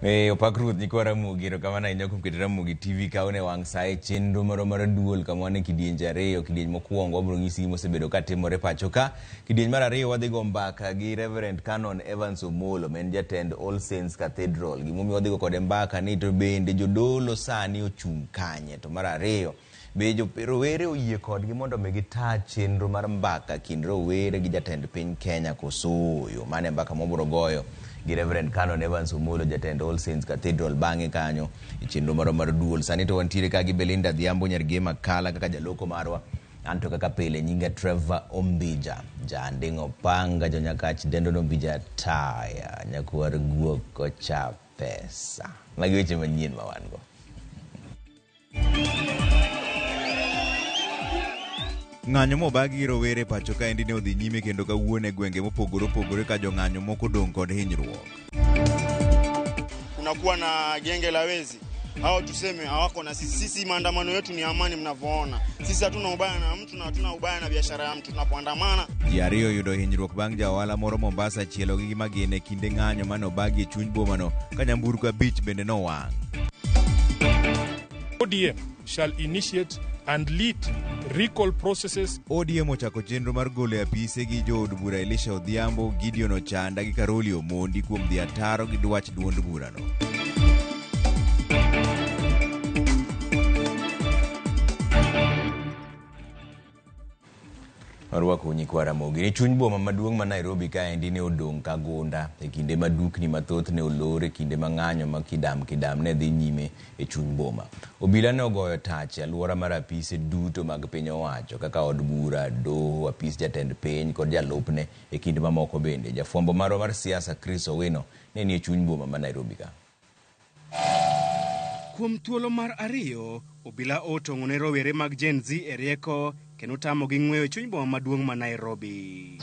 Opak Ruoth nyikwa Ramogi, erokamano ahinya kuom keto Ramogi TV kawo ne wang' sa e chenro marwa mar duol kama wan e kidienje ariyo. Kidieny mokwongo wabiro nyisi gima osebedo ka timore pacho ka. Kidieny mar ariyo wadhi go mbaka gi Reverend Canon Evans Omolo ma en jatend All Saints Cathedral. Gimomiyo wadhi go kode mbaka ni to bende jodolo sani ochung' kanye? To mar ariyo, be rowere oyie kodgi mondo mi gita chenro mar mbaka kind rowere gi jatend piny Kenya koso ooyo? Mano e mbaka mwabiro goyo gi Reverend Canon Evans Omolo, jatend All Saints Cathedral bang'e kanyo e chenro marwa mar duol. Sani to wantiere ka gi Belinda Adhiambo Nyargema Kala kaka jaloko marwa. Anto kaka pile nyinga Trevor Ombija, janding'o panga jonyakach dendo Ombija taya, nyakwar guok ocha pesa. Magi weche manyien ma wan go. Ng'anyo mobagi gi rowere pacho kaendi ne odhi nyime kendo kawuono e gwenge mopogore opogore ka jong'anyo moko odong' kod hinyruok. Kunakuwa na genge la wezi hao, tuseme hawako na sisi. Sisi maandamano yetu ni amani, mnavyoona. Sisi hatuna ubaya na mtu na hatuna ubaya na biashara ya mtu. Tunapoandamana Ji ariyo oyudo hinyruok bang' ja ohala moro Mombasa chielogi gi magina e kinde ng'anyo mane obagi e chuny bomano ka nyamburko abich bende nowang'. ODM shall initiate and lead recall processes. ODM ochako chenro mar golo e apise gi jood bura Elisha Odhiambo, Gideon Ochanda gi Karoli Omondi kuom dhi ataro gi dwach duond burano. Warwako nyikwa Ramogi. Ni chuny boma maduong' ma Nairobi kaendi ne odong' ka gunda e kinde ma dukni mathoth ne olor e kinde ma ng'anyo ma kidam kidam ne dhi nyime e chuny boma. Obila ne ogoyo tach e alwora mar apise duto mag piny owacho kaka od bura, doho, apis jatend piny kod jalupne e kind mamoko bende. Jafwambo marwa mar siasa Chris Owino ne nie chuny boma ma Nairobi ka. Kuom thuolo mar ariyo, obila otong'o ne rowere mag Gen Z e rieko kendo tamogi ng'weyo chuny boma maduong' ma Nairobi.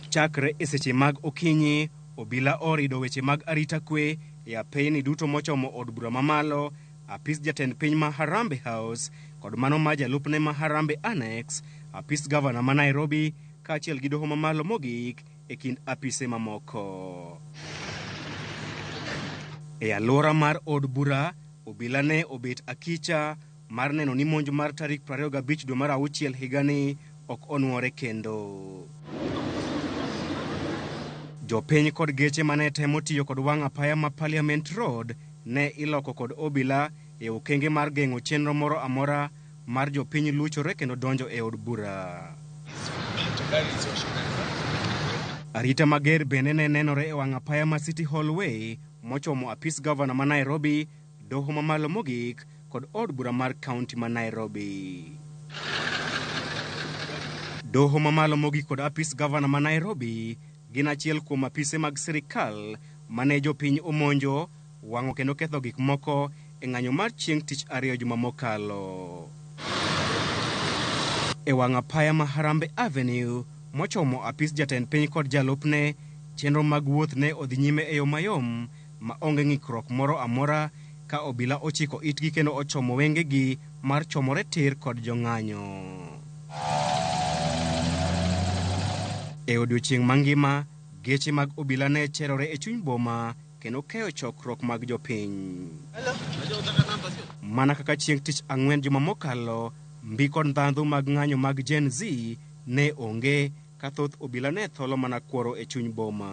Chakre e seche mag okinyi, obila orido weche mag arita kwe e apeyni duto mochomo od bura mamalo, apis jatend piny ma Harambee House kod mano ma jalupne ma Harambee Annex, apis gavana ma Nairobi kaachiel gi doho mamalo mogik e kind apise mamoko. E alwora mar od bura, obila ne obet akicha mar neno ni monj mar tarik 25 dwe mar auchiel higani ok onwore kendo. Jopiny kod geche mane temo tiyo kod wang' apaya ma Parliament Road ne iloko kod obila e okenge mar geng'o chenro moro amora mar jopiny luchore kendo donjo e od bura. Arita mager bende ne nenore e wang' apaya ma City Hall Way mochomo apis gavana ma Nairobi, doho mamalo mogik kod od bura mar kaunti ma Nairobi. Doho mamalo mogik kod apis gavana ma Nairobi gin achiel kuom apise mag sirikal mane jopiny omonjo, wang'o kendo ketho gik moko e ng'anyo mar chieng' tich ariyo juma mokalo. E wang' apaya ma Harambee Avenue mochomo apis jatend piny kod jalupne, chenro mag wuoth ne odhi nyime e yo mayom ma onge ng'ikruok moro amora ka obila ochiko itgi kendo ochomo wengegi mar chomore tir kod jong'anyo. E odiochieng' mangima, geche mag obila ne cherore e chuny boma kendo keyo chokruok mag jopiny. Mana kaka chieng' tich ang'wen juma mokalo, mbi kod ndhandhu mag ng'anyo mag Gen Z ne onge ka thoth obila ne tholo mana kworo e chuny boma.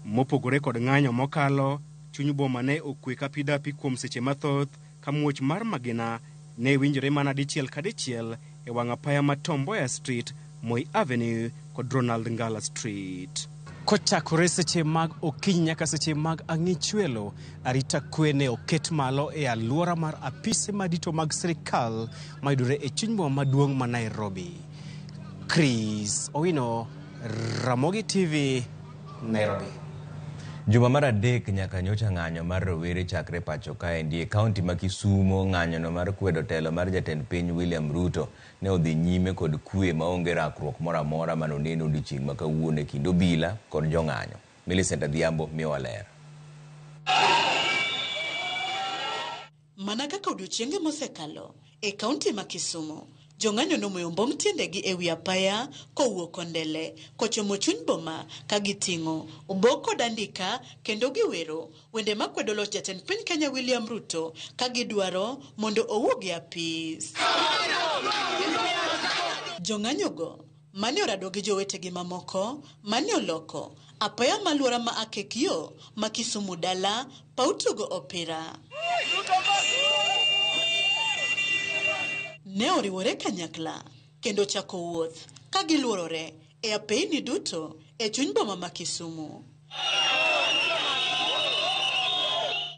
Mopogore kod ng'anyo mokalo, chuny boma ne okwe ka pi dapi kuom seche mathoth ka muoch mar magina ne winjore mana dichiel ka dichiel e wang' apaya ma Tom Mboya Street, Moi Avenue kod Ronald Ngala Street. Kochakore seche mag okinyi nyaka seche mag ang'ichwelo, arita kwe ne oket malo e alwora mar apise madito mag sirikal mayudore e chuny boma maduong' ma Nairobi. Chris Owino, Ramogi TV, Nairobi. Juma mar adek nyaka nyocha ng'anyo mar rowere chakre pacho kaendi e kaunti ma Kisumo. Ng'anyono mar kwedo telo mar jatend piny William Ruto ne odhi nyime kod kwe maonge rakruok moro amora mane oneno odiochieng' ma kawuono e kind obila kod jong'anyo. Millicent Adhiambo miyowa ler. Mana kaka odiochienge mosekalo e kaunti ma Kisumu, Jong'anyo nomoyo mbom tiendegi e wi apaya kowuok Kondele kochomo chuny boma ka giting'o obok kod andika kendo giwero wende makwedo loch jatend piny Kenya William Ruto ka gidwaro mondo owuog e apis. Jong'anyogo mane orado gi jowetegi mamoko mane oloko apaya maluora ma Akek yo ma Kisumu dala paw tugo opira. Ne oriwore kanyakla kendo chako wuoth ka giluorore e apeyni duto e chuny boma ma Kisumu.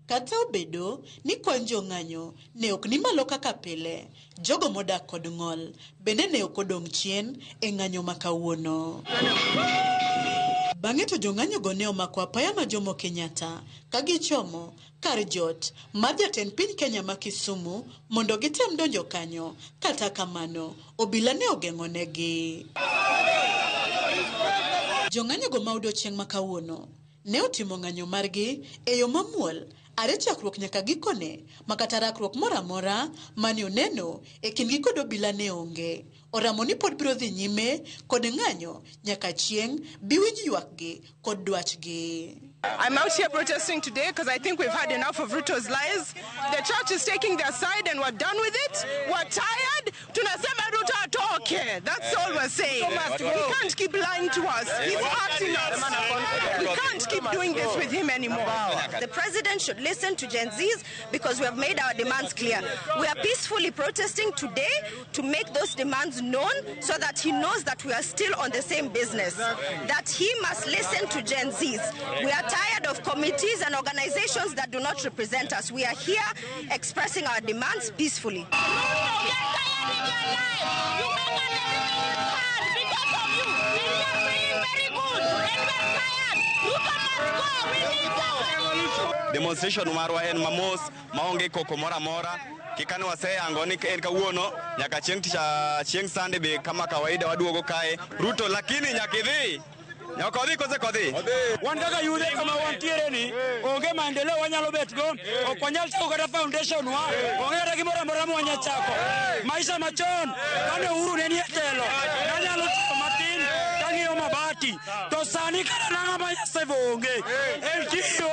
Kata obedo ni kwan jong'anyo ne ok ni malo kaka pile, jogo modak kod ng'ol bende ne ok odong' chien e ng'anyo ma kawuono. Bang'e to jong'anyogo ne omako apaya ma Jomo Kenyatta ka gichomo kar jot mar jatend piny Kenya ma Kisumu mondo gitem donjo kanyo, kata kamano obila ne ogeng'onegi. Jong'anyogo ma odiochieng' ma kawuono ne otimo ng'anyo margi e yo mamuol are chakruok nyaka gikone ma kata rakruok moro amora mane oneno e kindgi kod obila ne onge. Oramo ni pod biro dhi nyime kod ng'anyo nyaka chieng' biwinj ywakgi kod dwachgi. I'm out here protesting today because I think we've had enough of Ruto's lies. The church is taking their side and we're done with it. We're tired. Tunasema Ruto atoke. That's all we're saying. He can't keep lying to us. He's hurting us. We can't keep doing this with him anymore. The president should listen to Gen Zs because we have made our demands clear. We are peacefully protesting today to make those demands known so that he knows that we are still on the same business, that he must listen to Gen Zs. We are tired of committees and organizations that do not represent us. We are here expressing our demands peacefully. Demonstration marwa en mamos maonge koko moro amora. Kikane waseyango ni en kawuono nyaka chieng' tich chieng' Sunday be kama kawaida waduogo kae Ruto, lakini nyaka idhi. Nyaka odhi kose kodhi? Wan kaka yudhe kama wantiere ni onge maendeleo wanyalo bet go, ok wanyal chako kata foundation wa, onge kata gimoro amora mwanya chako. Maisha machon kane Uhuru ne nie telo, nanyalo tiyo matin kang'iyo mabati, to sani kata nang'a ma nyasevo onge. En tiyo,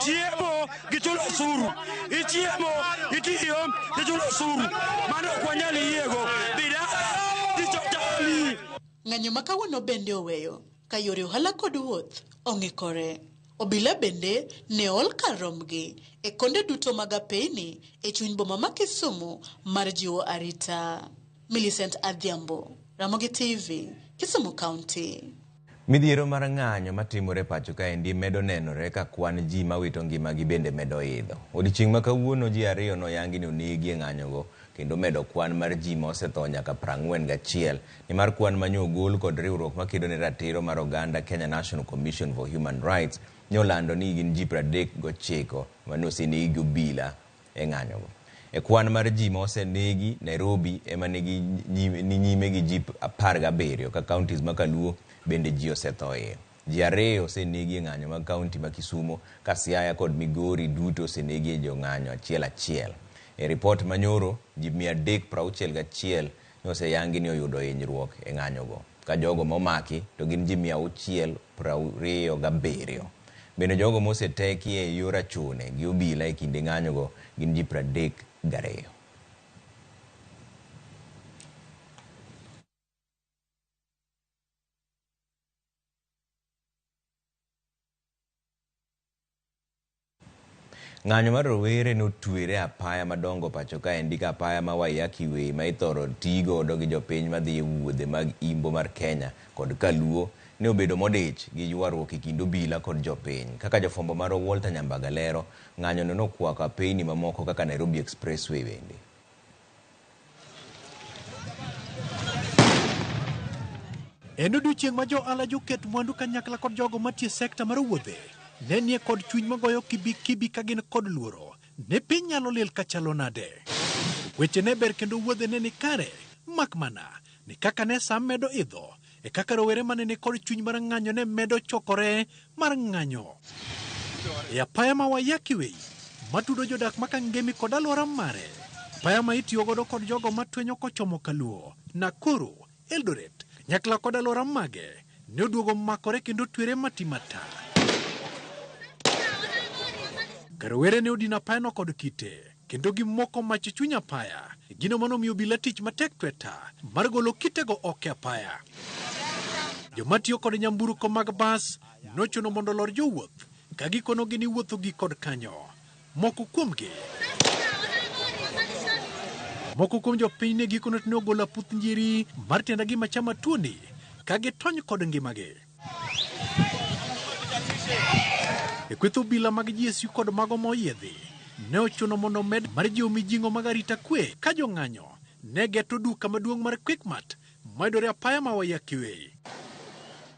chiemo gi chulo osuru. Ichiemo, itiyo, ichulo osuru. Mano ok wanyal yiego. Bidhaa tich otami. Ng'anyo ma kawuono bende oweyo ka yore ohala kod wuoth ong'ikore. Obila bende ne ol kar romgi e konde duto mag apeyni e chuny boma ma Kisumu mar jiwo arita. Millicent Adhiambo, Ramogi TV, Kisumu County. Midhiero mar ng'anyo matimore pacho kaendi medo nenore ka kwan ji mawito ngimagi bende medo idho. Odiochieng' ma kawuono ji ariyo noyangi ni onegi e ng'anyogo kendo medo kwan mar ji ma osetho nyaka 41 nimar kwan manyo ogol kod riwruok makedo ne ratiro mar oganda Kenya National Commission for Human Rights nyolando ni gin ji 39 mane osenegi gi obila e ng'anyogo. E kwan mar ji ma osenegi, Nairobi ema nigi ni nyime gi ji 17 ka counties ma Kaluo bende ji osethoe. Ji ariyo osenegi e ng'anyo mag kaunti ma Kisumo, ka Siaya kod Migori duto osenegi e jong'anyo achiel achiel. E ripot manyoro, ji 361 ne oseyangi ni oyudo hinyruok e ng'anyogo, ka jogo momaki to gin ji 627. Bende jogo moseteki e yor achune gi obila e kinde ng'anyogo gin ji 32. Ng'anyo mar rowere notwere apaya madongo pacho kaendi ka apaya ma Waiyaki Way ma ithoro tii godo gi jopiny madhi e wuodhe mag imbo mar Kenya kod Kaluo ne obedo modich gi ywaruok e kind obila kod jopiny. Kaka jofwambo marwa Walter Nyambaga lero, ng'anyono nokwako apeyni mamoko kaka Nairobi Expressway bende. En odiochieng' ma jo ohala joket mwandu kanyakla kod jogo matiyo e sekta mar wuodhe ne nie kod chuny magoyo kibi kibi ka gin kod luoro ne piny nyalo liel kachalo nade. Weche ne ber kendo wuodhe ne ni kare, mak mana ni kaka ne sa medo idho e kaka rowere mane ni kod chuny mar ng'anyo ne medo chokore mar ng'anyo. E apaya ma Waiyaki Way matudo jodak ma Kangemi kod alwora mare, Apaya ma itiyo godo kod jogo matwenyo kochomo Kaluo, Nakuru, Eldoret, kanyakla kod alwora mage ne oduogo makore kendo twere matimata. Karowere ne odino apayano kod kite kendo gimoko mach e chuny apaya, gino manomiyo obila tich matek tweta mar golo kitego oko e apaya. Joma tiyo kod nyamburko mag bas nochuno mondo olor jowuoth ka gikonogi ni wuotho gi kod kanyo. Moko kuom jopiny ne gikone to ne ogolo aputh njiri mar tienda gima chama tuoni ka gitony kod ngimagi. E kweth obila mag GSU kod mago moyiedhi ne ochuno mondo med mar jiwo mijing'o mag arita kwe ka jong'anyo ne geto duka maduong' mar Quickmart mayudore apaya ma Waiyaki Way.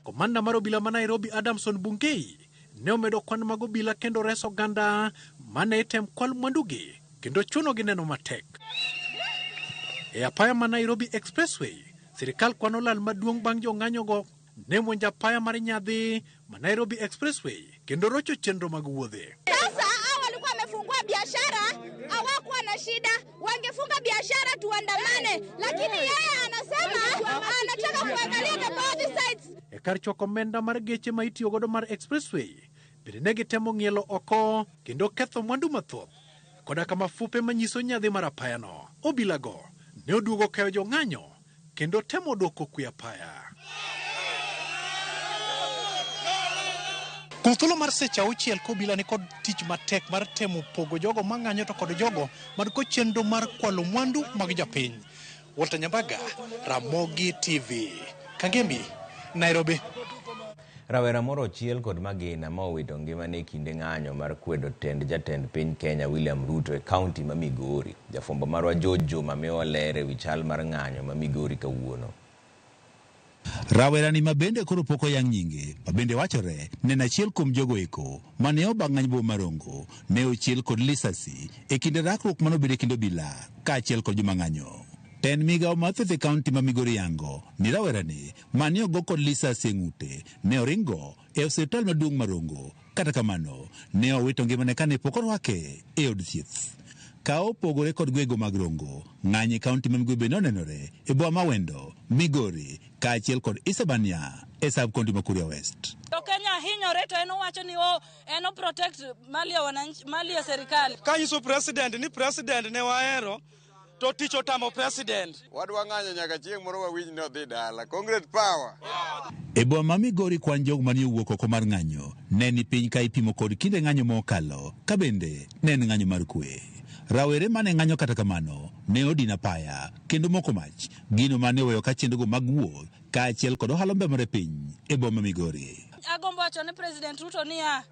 Komanda mar obila ma Nairobi Adamson Bungei ne omedo kwan mag obila kendo reso oganda mane item kwal mwandugi kendo chunogi neno matek. E apaya ma Nairobi Expressway, sirikal kwano lal maduong' bang' jong'anyogo ne monjo apaya mar nyadhi ma Nairobi Expressway kendo rocho chenro mag wuodhe. Sasa hao walikuwa wamefungua biashara, hawakuwa na shida, wangefunga biashara tuandamane, lakini yeye anasema anataka kuangalia the both sides. E kar choko omenda mar geche ma itiyo godo mar Expressway, bende ne gitemo ng'ielo oko kendo ketho mwandu mathoth koda kama fupe manyiso nyadhi mar apayano. Obilago ne oduogo kayo jong'anyo kendo temo duoko kwe apaya. Kuom thuolo mar seche 6 ka obila ni kod tich matek mar temo pogo jogo mang'anyo to kod jogo man kod chenro mar kwalo mwandu mag jopiny. Walter Nyambaga, Ramogi TV, Kangemi, Nairobi. Rawera moro ochiel kod magina ma owito ngimane e kinde ng'anyo mar kwedo tend jatend piny Kenya William Ruto e kaunti ma Migori. Jafwambo marwa George Juma miyowa ler ewi chal mar ng'anyo ma Migori kawuono. Rawerani ma bende koro pok oyang nyinge, ma bende wachore ne en achiel kuom jogo eko mane obang'any boma ma Rongo, ne ochiel kod lisasi e kinde rakruok manobedo e kind obila kaachiel kod joma ng'anyo. Tend migawo mar thieth e kaunti ma Migori yango ni rawerani mane ogo kod lisasi e ng'ute ne oringo e osiptal maduong' ma Rongo. Kata kamano, ne owito ngimane kane pok orwake e od thieth. Ka opogore kod gwego mag Rongo, ng'anyo e kaunti ma Migori bende onenore e boma ma Wendo, Migori, kaachiel kod Isebania e sub-county ma Kuria West. To Kenya hinyore to en owacho ni en o protect mali ya wananchi, mali ya serikali. Kanyiso president ni president ne wahero to tich otamo president. Wadwa ng'anyo nyaka chieng' moro wawinj ni odhi dala. Congress power. E boma ma Migori kwan jogo mane owuok oko mar ng'anyo ne ni piny ka ipimo kod kinde ng'anyo mokalo, ka bende ne en ng'anyo mar kwe. Rawere mane ng'anyo kata kamano ne odino apaya kendo moko mach, gino mane oweyo ka chenrogo mag wuoth kaachiel kod ohala mbemore piny e boma Migori. Agombo wacho ne President Ruto niya,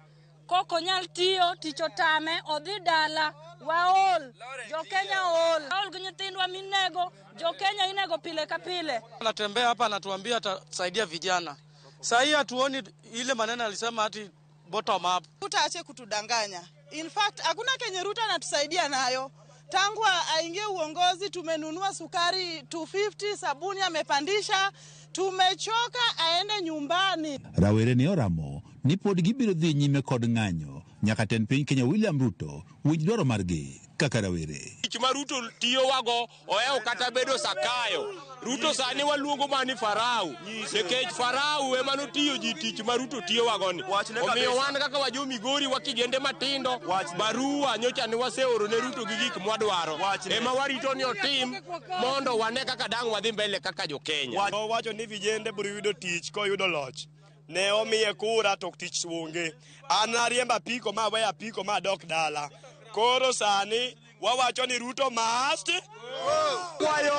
kok onyal tiyo, tich otame, odhi dala, waol, jo-Kenya ool, waol gi nyithindwa minego, jo-Kenya inego pile ka pile. Anatembea hapa anatuambia atasaidia vijana. Saa hii hatuoni ile maneno alisema ati bottom up. Ruto aache kutudanganya. In fact, hakuna kenye Ruto anatusaidia nayo. Tangu aingie uongozi tumenunua sukari 250, sabuni amepandisha, tumechoka, aende nyumbani. Rawere ne oramo ni pod gibiro dhi nyime kod ng'anyo nyaka tend piny Kenya William Ruto winj dwaro margi kaka rawere. Tich ma Ruto tiyowago ohewo kata bedo Sakayo. Ruto sani waluongo mani Farao, nikech Farao ema notiyo ji tich ma Ruto tiyowago ni. Omiyo wan kaka wajo Migori wakijende matindo, barua nyocha ne waseoro ne Ruto gi gik mwadwaro. Ema warito ni otim mondo wane kaka dang' wadhi mbele kaka jo Kenya. Owacho ni vijende biro yudo tich koyudo loch. Ne omiye kura to tich onge. An ariembo apiko ma aweyo apiko ma adok dala. Koro sani wawacho ni Ruto must kwayo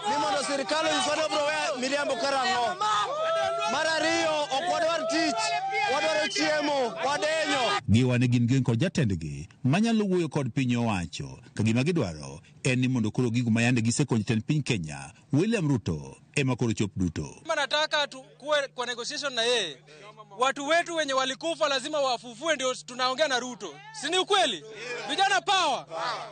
ni mondo sirikal onyiswa ni obiro weyo miriambo karang'o. Mar ariyo, ok wadwar tich, wadwaro chiemo, wadenyo. Giwane gin gin kod jatendgi manyalo wuoyo kod piny owacho ka gima gidwaro en ni mondo koro gigo ma yande gisekonyo tend piny Kenya William Ruto ema koro chop duto. Nataka tukuwe kwa negotiation na yeye. Watu wetu wenye walikufa lazima wafufue, ndio tunaongea na Ruto. Si ni ukweli? Vijana power.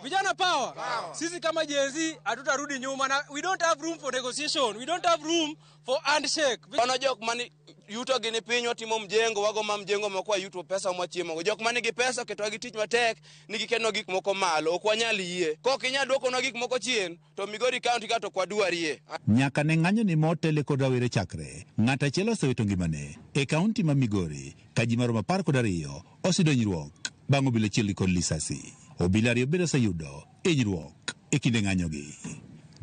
Vijana power. Sisi kama Gen Z hatutarudi nyuma na we don't have room for negotiation. We don't have room for handshake. Ono jok mani Yuto gi ni piny watimo mjengo, wago ma mjengo moko wayuto pesa mwachiemo. Jok manigi pesa oketowa gi tich matek, nigi keno gik moko malo, ok wanyal yie. Kok inyal duokonwa gik moko chien, to Migori County ka to ok wadwarie. Nyaka ne ng'anyo ni motele kod rawere chakre, ng'at achiel osewito ngimane e kaunti ma Migori ka ji maromo 12 osedonyruok bang' obila achiel kod lisasi. Obila ariyo bende oseyudo hinyruok e kinde ng'anyogi.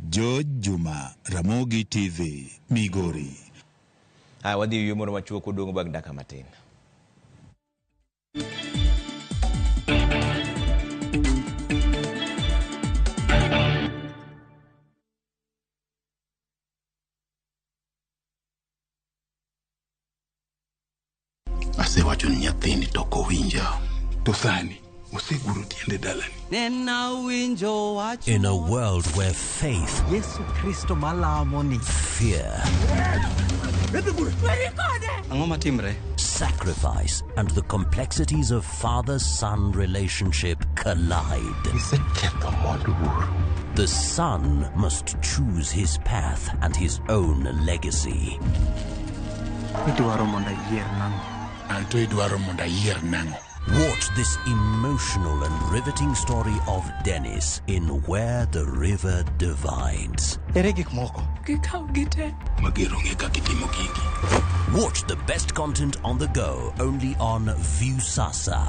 George Juma, Ramogi TV, Migori. Haya, wadhi e yueyo moro machuok waduogo bang' dakika matin. Asewacho ni nyathini to ok owinja. To sani oseguro tiende dalani. In a world where faith, Yesu Kristo malamo ni, fear, Ang'o matimre? sacrifice, and the complexities of father-son relationship collide. The son must choose his path and his own legacy. Idwaro mondo ayier nang'o? Anto idwaro mondo ayier nang'o? Watch this emotional and riveting story of Dennis in Where the River Divides. Ere gik moko? Gikaw gite. Mager ong'e kaka itimo gigi. Watch the best content on the go only on Viusasa.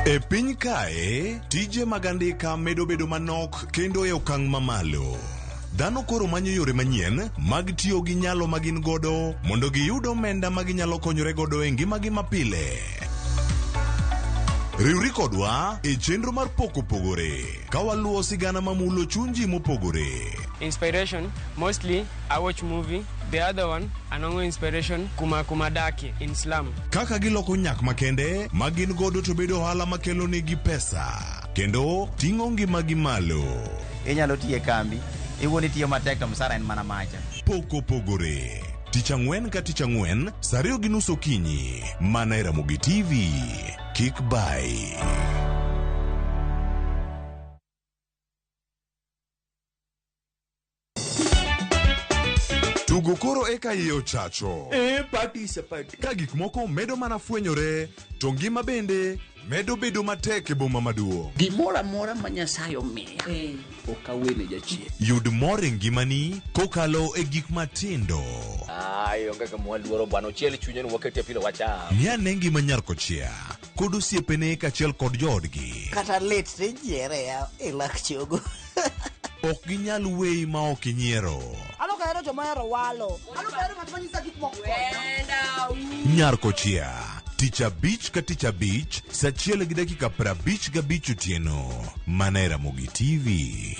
E piny kae, tije mag andika medo bedo manok kendo e okang' mamalo. Dhano koro manyo yore manyien mag tiyo gi nyalo ma gin godo mondo giyud omenda ma ginyalo konyore godo e ngimagi mapile. Riwri kodwa e chenro mar Pok Opogore ka waluwo sigana mamulo chuny ji mopogore. Inspiration, mostly I watch movie. The other one, anongo inspiration kuma kuma daki in slum. Kaka giloko nyak makende ma gin godo to bedo ohala makelo negi pesa kendo ting'o ngimagi malo. Inyalo tiyo e kambi, iwuon itiyo matek to msara en mana macha. Pok Opogore. Tich ang'wen ka tich ang'wen, saa 2:30 okinyi, mana e Ramogi TV. Kik bai. Tugo koro eka iye ochacho. Party is a party. Ka gik moko medo mana fwenyore, to ngima bende medo bedo matek e boma maduong'. Gimoro amora ma Nyasaye omiya, ok awene jachien. Yud mor e ngimani kokalo e gik matindo. Ai, onge gima waluoro bwana, ochiel chunye ni wakete pilo wacham. Ng'i ane ngima nyar kochia kod osiepene kaachiel kod joodgi. Kata lit tinyiere e lak chogo. Ok ginyal weyi ma ok inyiero. An ok ahero joma ohero walo. An ok ahero ng'at ma nyisa gik moko. Nyar kochia, tich abich ka tich abich, saa 1:55 otieno, mana e Ramogi TV.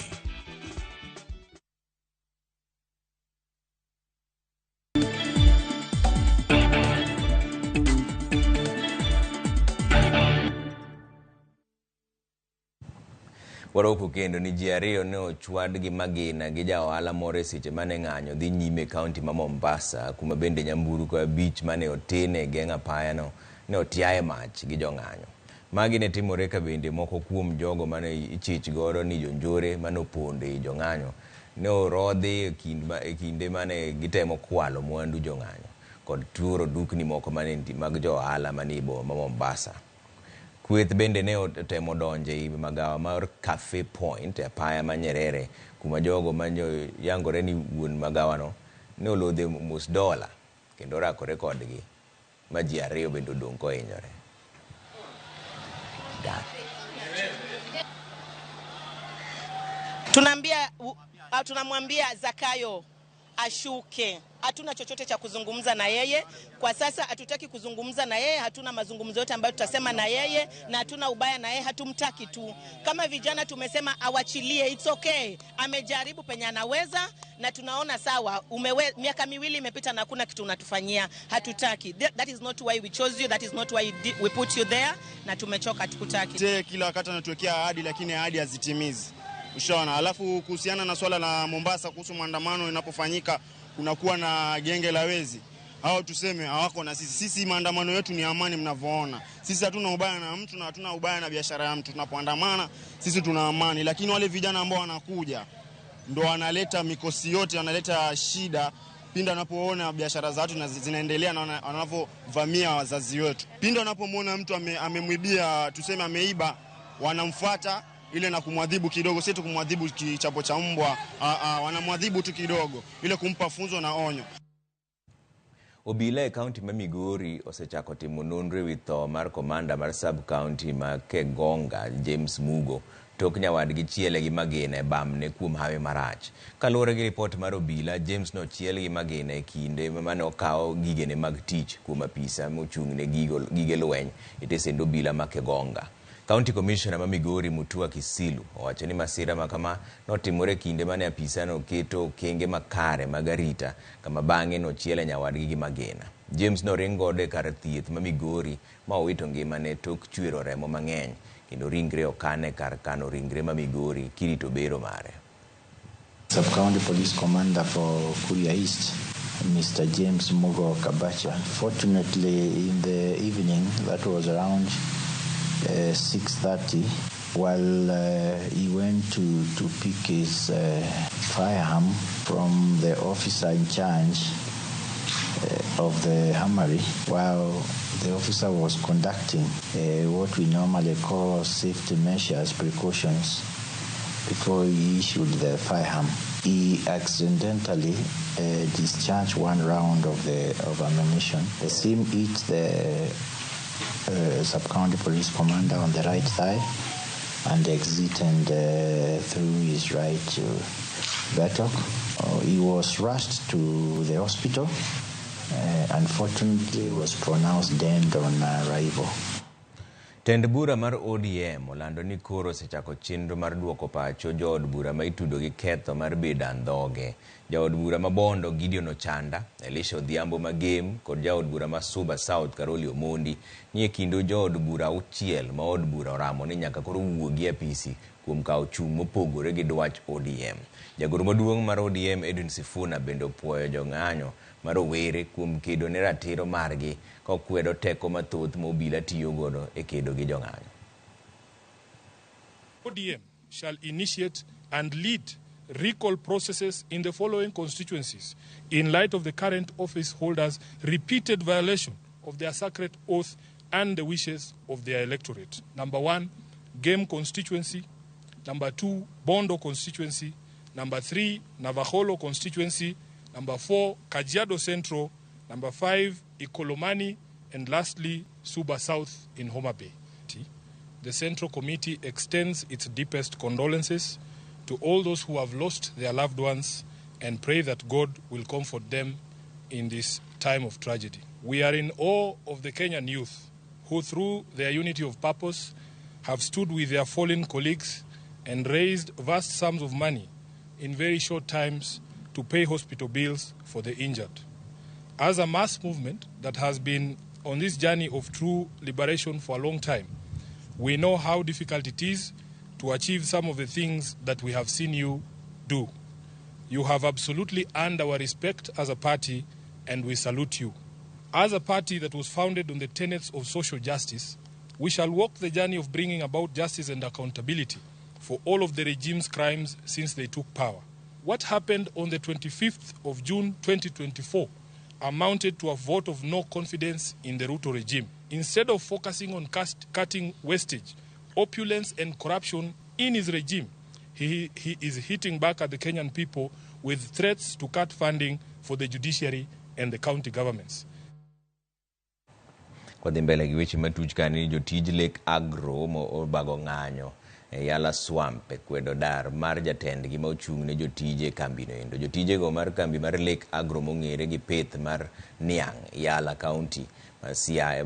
Waroko kendo ni ji ariyo ne ochwad gi magina gi ja ohala moro e seche mane ng'anyo dhi nyime e kaunti ma Mombasa, kuma bende nyamburko abich mane otin e geng' apayano ne otiaye mach gi jong'anyo. Magi ne timore ka bende moko kuom jogo mane ichich godo ni jonjore mane opondo ei jong'anyo ne orodhi e kinde mane gitemo kwalo mwandu jong'anyo kod turo dukni moko mane mag jo ohala manie boma ma Mombasa. Kweth bende ne otemo donjo ei magawa mar Cafe Point e apaya ma Nyerere, kuma jogo mane yangore ni wuon magawano ne olodhe mos dola kendo orakore kodgi ma ji ariyo bende odong' kohinyore. Tunamwambia Zakayo ashuke. Hatuna chochote cha kuzungumza na yeye kwa sasa, hatutaki kuzungumza na yeye, hatuna mazungumzo yote ambayo tutasema na yeye, na hatuna ubaya na yeye, hatumtaki tu. Kama vijana tumesema awachilie, it's okay. Amejaribu penye anaweza na tunaona sawa, miaka miwili imepita na hakuna kitu unatufanyia, hatutaki. That is not why we chose you, that is not why we put you there, na tumechoka, hatukutaki. Kila wakati anatuwekea ahadi lakini ahadi hazitimizi. Ushaona. Alafu kuhusiana na swala la Mombasa kuhusu maandamano inapofanyika kunakuwa na genge la wezi. Hao tuseme hawako na sisi. Sisi maandamano yetu ni amani mnavyoona. Sisi hatuna ubaya na mtu na hatuna ubaya na biashara ya mtu. Tunapoandamana sisi tuna amani, lakini wale vijana ambao wanakuja ndo wanaleta mikosi yote, wanaleta shida pindi wanapoona biashara za watu zinaendelea na wanapovamia wazazi wetu. Pindi wanapomwona mtu amemwibia, tuseme ameiba, wanamfuata ile na kumwadhibu kidogo, si tu kumwadhibu kichapo cha mbwa, wanamwadhibu tu kidogo ile kumpa funzo na onyo. Obila e kaunti ma Migori osechako timo nonro ewi tho mar komanda mar sub-county ma Kegonga James Mugo tok nyawadgi chiele gi magina e bamne kuom hawi marach. Kaluwore gi ripot mar obila, James nochiel gi magina e kinde mane okawo gigene mag tich kuom apisa mochung' ne gige lweny e tesend obila ma Kegonga. County Commissioner ma Migori Mutua Kisilu owacho ni masira ma kama notimore kinde mane apisano keto okenge makare mag arita kama bang'e nochiele nyawadgi gi magina. James noring godo e kar thieth ma Migori ma owito ngimane tok chwero remo mang'eny kendo ringre okan e kar kano ringre ma Migori kirito bero mare. Sub-County Police Commander for Kuria East, Mr. James Mugo Kabacha. Fortunately, in the evening, that was around 6:30, while he went to pick his firearm from the officer in charge of the armory, while the officer was conducting what we normally call safety measures, precautions, before he issued the firearm. He accidentally discharged one round of ammunition. The same hit the sub-county police commander on the right thigh and exited through his right buttock. He was rushed to the hospital. Unfortunately, was pronounced dead on arrival. Tend bura mar ODM olando ni koro osechako chenro mar duoko pacho jood bura ma itudo gi ketho mar bedo andhoge. Jaod bura ma Bondo Gideon Ochanda, Elisha Odhiambo ma Gem kod jaod bura ma Suba South Karoli Omondi ni e kind jood bura auchiel ma od bura oramo ni nyaka koro wuogi e apisi kuom kawo chung' mopogore gi dwach ODM. Jagoro maduong' mar ODM Edwin Sifuna bende opuoyo jong'anyo mar rowere kuom kedo ne ratiro margi ka okwedo teko mathoth ma obila tiyo godo e kedo gi jong'anyo. ODM shall initiate and lead recall processes in the following constituencies in light of the current office holders' repeated violation of their sacred oath and the wishes of their electorate. Number 1, Gem constituency. Number 2, Bondo constituency. Number 3, Navaholo constituency. Number 4, Kajiado Central. Number 5, Ikolomani. And lastly, Suba South in Homa Bay. The Central Committee extends its deepest condolences to all those who have lost their loved ones and pray that God will comfort them in this time of tragedy. We are in awe of the Kenyan youth who, through their unity of purpose, have stood with their fallen colleagues and raised vast sums of money in very short times to pay hospital bills for the injured. As a mass movement that has been on this journey of true liberation for a long time, we know how difficult it is to achieve some of the things that we have seen you do. You have absolutely earned our respect as a party, and we salute you. As a party that was founded on the tenets of social justice, we shall walk the journey of bringing about justice and accountability for all of the regime's crimes since they took power. What happened on the 25th of June 2024 amounted to a vote of no confidence in the Ruto regime. Instead of focusing on cutting wastage, opulence and corruption in his regime, he is hitting back at the Kenyan people with threats to cut funding for the judiciary and the county governments. Kwadhi mbele gi weche matuch kani jotij Lake Agro obago ng'anyo e Yala Swamp e kwedo dar mar jatendgi ma ochung' ne jotije e kambino endo. Jotijego mar kambi mar Lake Agro mong'ere gi pith mar niang' Yala County ma Siaya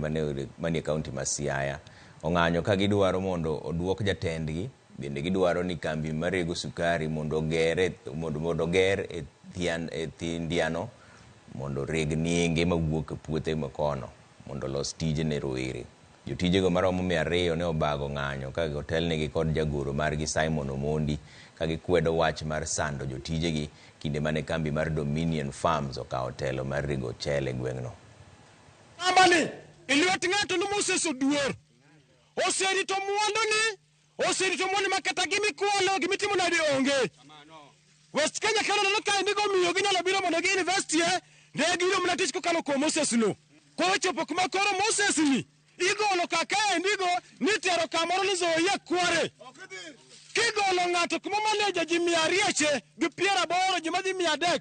manie county ma Siaya ong'anyo ka gidwaro mondo oduok jatendgi. Bende gidwaro ni kambi marego sukari mondo oger e Thindiano mondo reg nienge mawuok e puothe makono mondo los tije ne rowere. Jotijego maromo 200 ne obago ng'anyo ka otelnegi kod jagoro margi Simon Omondi ka gikwedo wach mar sando jotijegi kinde mane kambi mar Dominion Farms okawo telo mar rego ochele e gweng'no. Kambani ilwet ng'ato ni Moses Oduor oserito mwanduni, oserito mwandu ma kata gimikwalo gimitimo nade onge. West Kenya kano neno ka indigo miyo ginyalo biro mondo gi investie, ne giyudo mana tich kokalo kuom Moses no. Koro chopo kuma koro Moses ni igolo kaka indigo nitero kamoro ni Nzoia Kware. Kigolo ng'ato kuma maneja ji 280 ji madhi 300,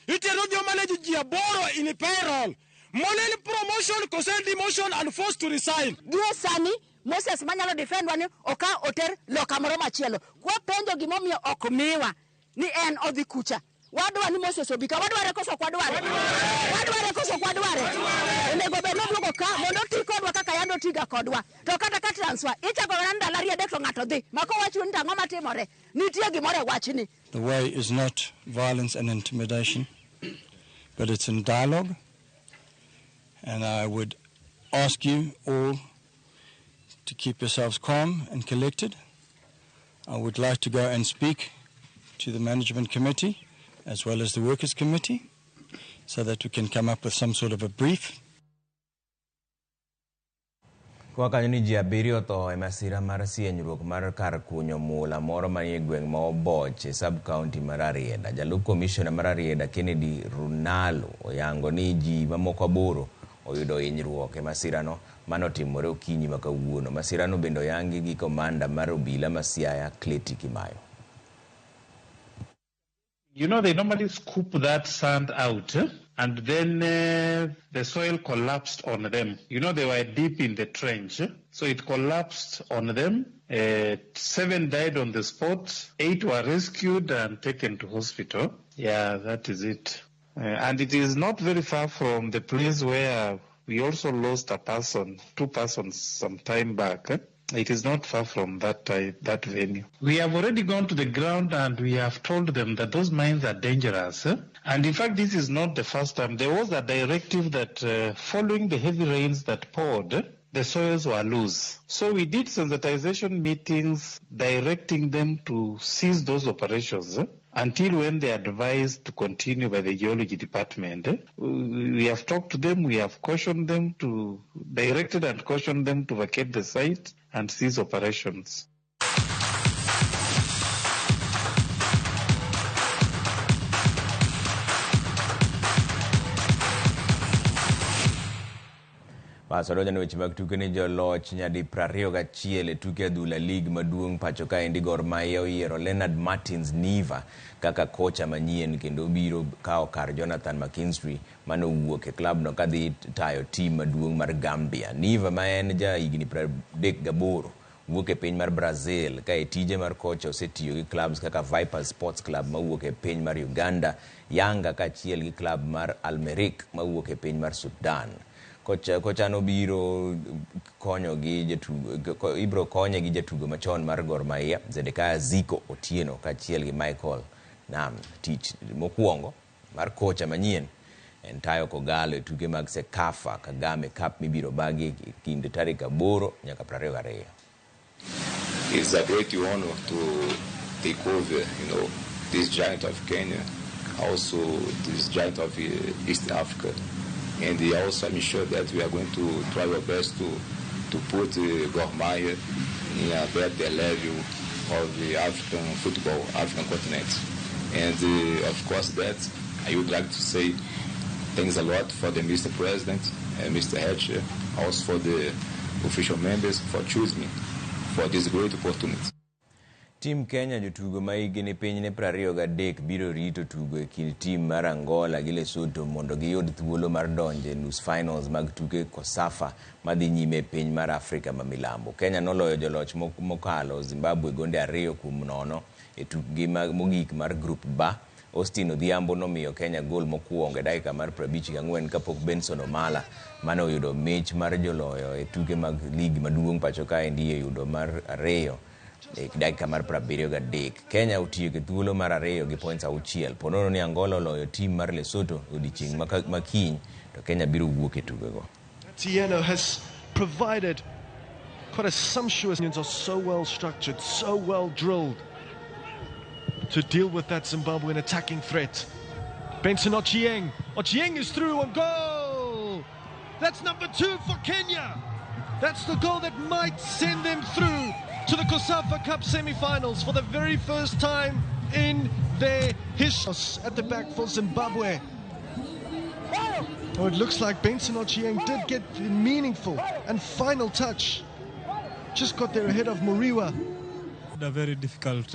itero joma maneja ji 8 in payroll. Monel promotion kose demotion and forced to resign. Gie sani Moses manyalo defendwa ni oka oter loka moro machielo. Kwa penjo gimomiyo ok miwa ni en odhi kucha. Wadwa ni Moses obi ka, wadware koso ok wadware? Wadware koso ok wadware? Onego bed ni oduogo ka mondo oti kodwa kaka yande otiga kodwa. To kata ka transfer, ichako mana ndalo 3 to ng'ato dhi. Ma kowacho ni to ang'o matimore? Nitie gimoro e wachni. The way is not violence and intimidation, but it's in dialogue. And I would ask you all to keep yourselves calm and collected. I would like to go and speak to the management committee as well as the workers' committee so that we can come up with some sort of a brief. Kwa kanyo ni ji 7 otho e masira mar sienyruok mar kar kunyo mula moro manie gweng' ma Oboch e sub-county mar Rarieda. Jalup komishona mar Rarieda Kennedy Runalo oyango ni ji mamoko 8 oyudo hinyruok e masirano manotimore okinyi ma kawuono. Masirano bende oyangi gi komanda mar obila ma Siaya Kleti Kimayo. You know, they normally scoop that sand out, and then the soil collapsed on them. You know, they were deep in the trench, so it collapsed on them. 7 died on the spot, 8 were rescued and taken to hospital. Yeah, that is it. And it is not very far from the place where we also lost a person, 2 persons some time back. It is not far from that venue. We have already gone to the ground and we have told them that those mines are dangerous. And in fact, this is not the first time. There was a directive that following the heavy rains that poured, the soils were loose. So we did sensitization meetings directing them to cease those operations until when they are advised to continue by the geology department. We have talked to them, we have cautioned them to, directed and cautioned them to vacate the site and cease operations. Pasodonjo ne weche mag tuke ni joloch nyadi 21 e tuke adhula League maduong' pacho kaendi Gor Mahia oyiero Leonard Martins Niva kaka kocha manyien kendo obiro kawo kar Jonathan McKinstry mane owuok e klabno kadhi tayo tim maduong' mar Gambia. Niva ma en ja higni 38 wuok e piny mar Brazil ka e tije mar kocha osetiyo gi clubs kaka Vipers Sports Club mawuok e piny mar Uganda, Yanga kaachiel gi club mar Almerik mawuok e piny mar Sudan. Kocha no biro konyo gi jatugo, ibro konye gi jatugo machon mar Gor Mahia Zedekiah Ziko Otieno kaachiel gi Michael Nam. Tich mokwongo mar kocha manyien en tayo Kogalo e tuke mag CECAFA Kagame Cup mibiro bagi kind tarik 8 nyaka 22. It's a great honor to take over, you know, this giant of Kenya, also this giant of East Africa. And also I'm sure that we are going to try our best to put Gor Mahia in a better level of the African football, African continent. And of course that, I would like to say thanks a lot for the Mr. President and Mr. Hatcher, also for the official members for choosing me for this great opportunity. Team Kenya jotugo ma higi ni piny ne 23 biro rito tugo e kind tim mar Angola gi Lesotho mondo giyud thuolo mar donjo e nus finals mag tuke COSAFA madhi nyime e piny mar Afrika ma milambo. Kenya noloyo joloch mokalo Zimbabwe gonde 2-0 e tukgi mogik mar Group B. Austin Odhiambo nomiyo Kenya gol mokwongo e dakika mar 54 kapok Benson Omala mane oyudo mich mar joloyo e tuke mag ligi maduong' pacho kaendi e yudo mar 2 e dakika mar 73. Kenya otieko thuolo mar 2 gi points 6. Ponono ni Angola oloyo tim mar Lesotho odiechieng' makiny to Kenya biro wuok e tukego. Tieno has provided quite a sumptuous are so well structured, so well drilled. to deal with that Zimbabwean attacking threat. Benson Ochieng. Ochieng is through on goal. That's number 2 for Kenya. That's the goal that might send them through to the COSAFA Cup semi-finals for the very first time in their history. At the back for Zimbabwe. Oh, it looks like Benson Ochieng did get the meaningful and final touch. Just got there ahead of Muriwa. A very difficult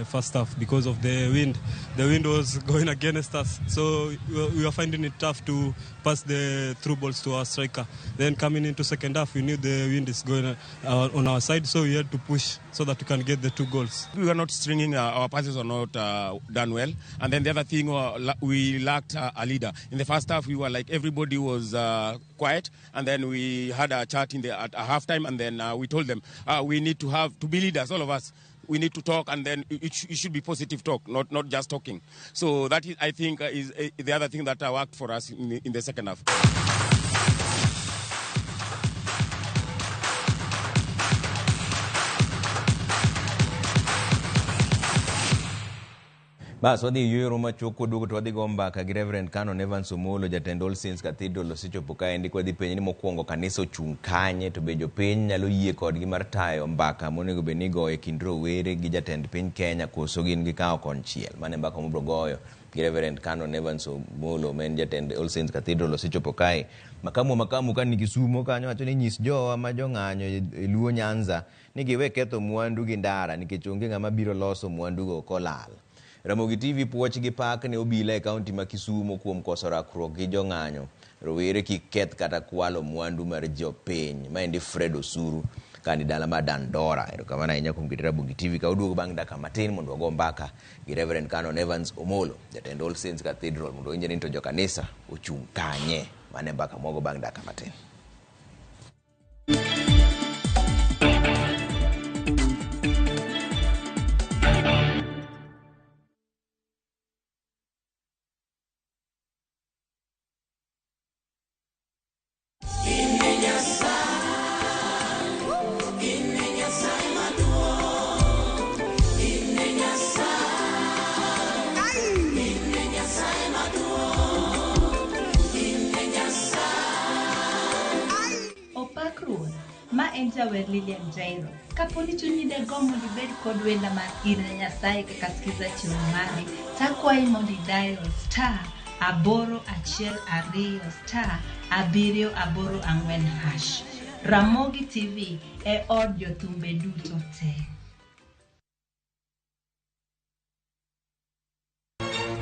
first half because of the wind. The wind was going against us, so we were finding it tough to pass the through balls to our striker. Then coming into second half, we knew the wind is going on our side, so we had to push so that we can get the 2 goals. We were not stringing, our passes were not done well. And then the other thing, we lacked a leader. In the first half, we were like everybody was quiet, and then we had a chat at halftime, and then we told them we need to have to be leaders, all of us. We need to talk, and then it should be positive talk, not just talking. So that is, I think, is the other thing that worked for us in the second half. Bas wadhi yueyo machuok kwaduogo to wadhi go mbaka gi Reverend Canon Evans Omolo, jatend All Saints Cathedral osechopo kaendi. Kwadhi penje ni mokwongo kanisa ochung' kanye, to be jopiny nyalo yie kodgi mar tayo mbaka monego bed ni igoyo e kind rowere gi jatend piny Kenya, koso gin gikawo konchiel. Mano e mbaka mobro goyo gi Reverend Canon Evans Omolo ma en jatend All Saints Cathedral osechopo kae. Makamu ka ni Kisumo kanyo wacho ni nyis jowa ma jong'anyo e Luo Nyanza ni giwe ketho mwandu gi ndara nikech onge ng'ama biro loso mwandugo kolal. Ramogi TV puoch gi pak ne obila e kaunti ma Kisumo kuom koso rakruok gi jong'anyo. Rowere kik keth kata kwalo mwandu mar jopiny. Maendi Fred Osuru kani dala ma Dandora. Erokamano ahinya kuom keto Ramogi TV ka oduogo bang' dakika matin mondo wago mbaka gi Reverend Canon Evans Omolo, jatend All Saints Cathedral, mondo winje ni to jokanisa ochung' kanye. Mano e mbaka mwago bang' dakika matin. Ma en jawer Lilian Jairo. Kapo ni chunyi de gombo mondo ibed kod wenda mar In ne Nyasaye kaka skiza chiwo mari, takwayi mondo idial *812 *784#. Ramogi TV e od jothumbe duto te.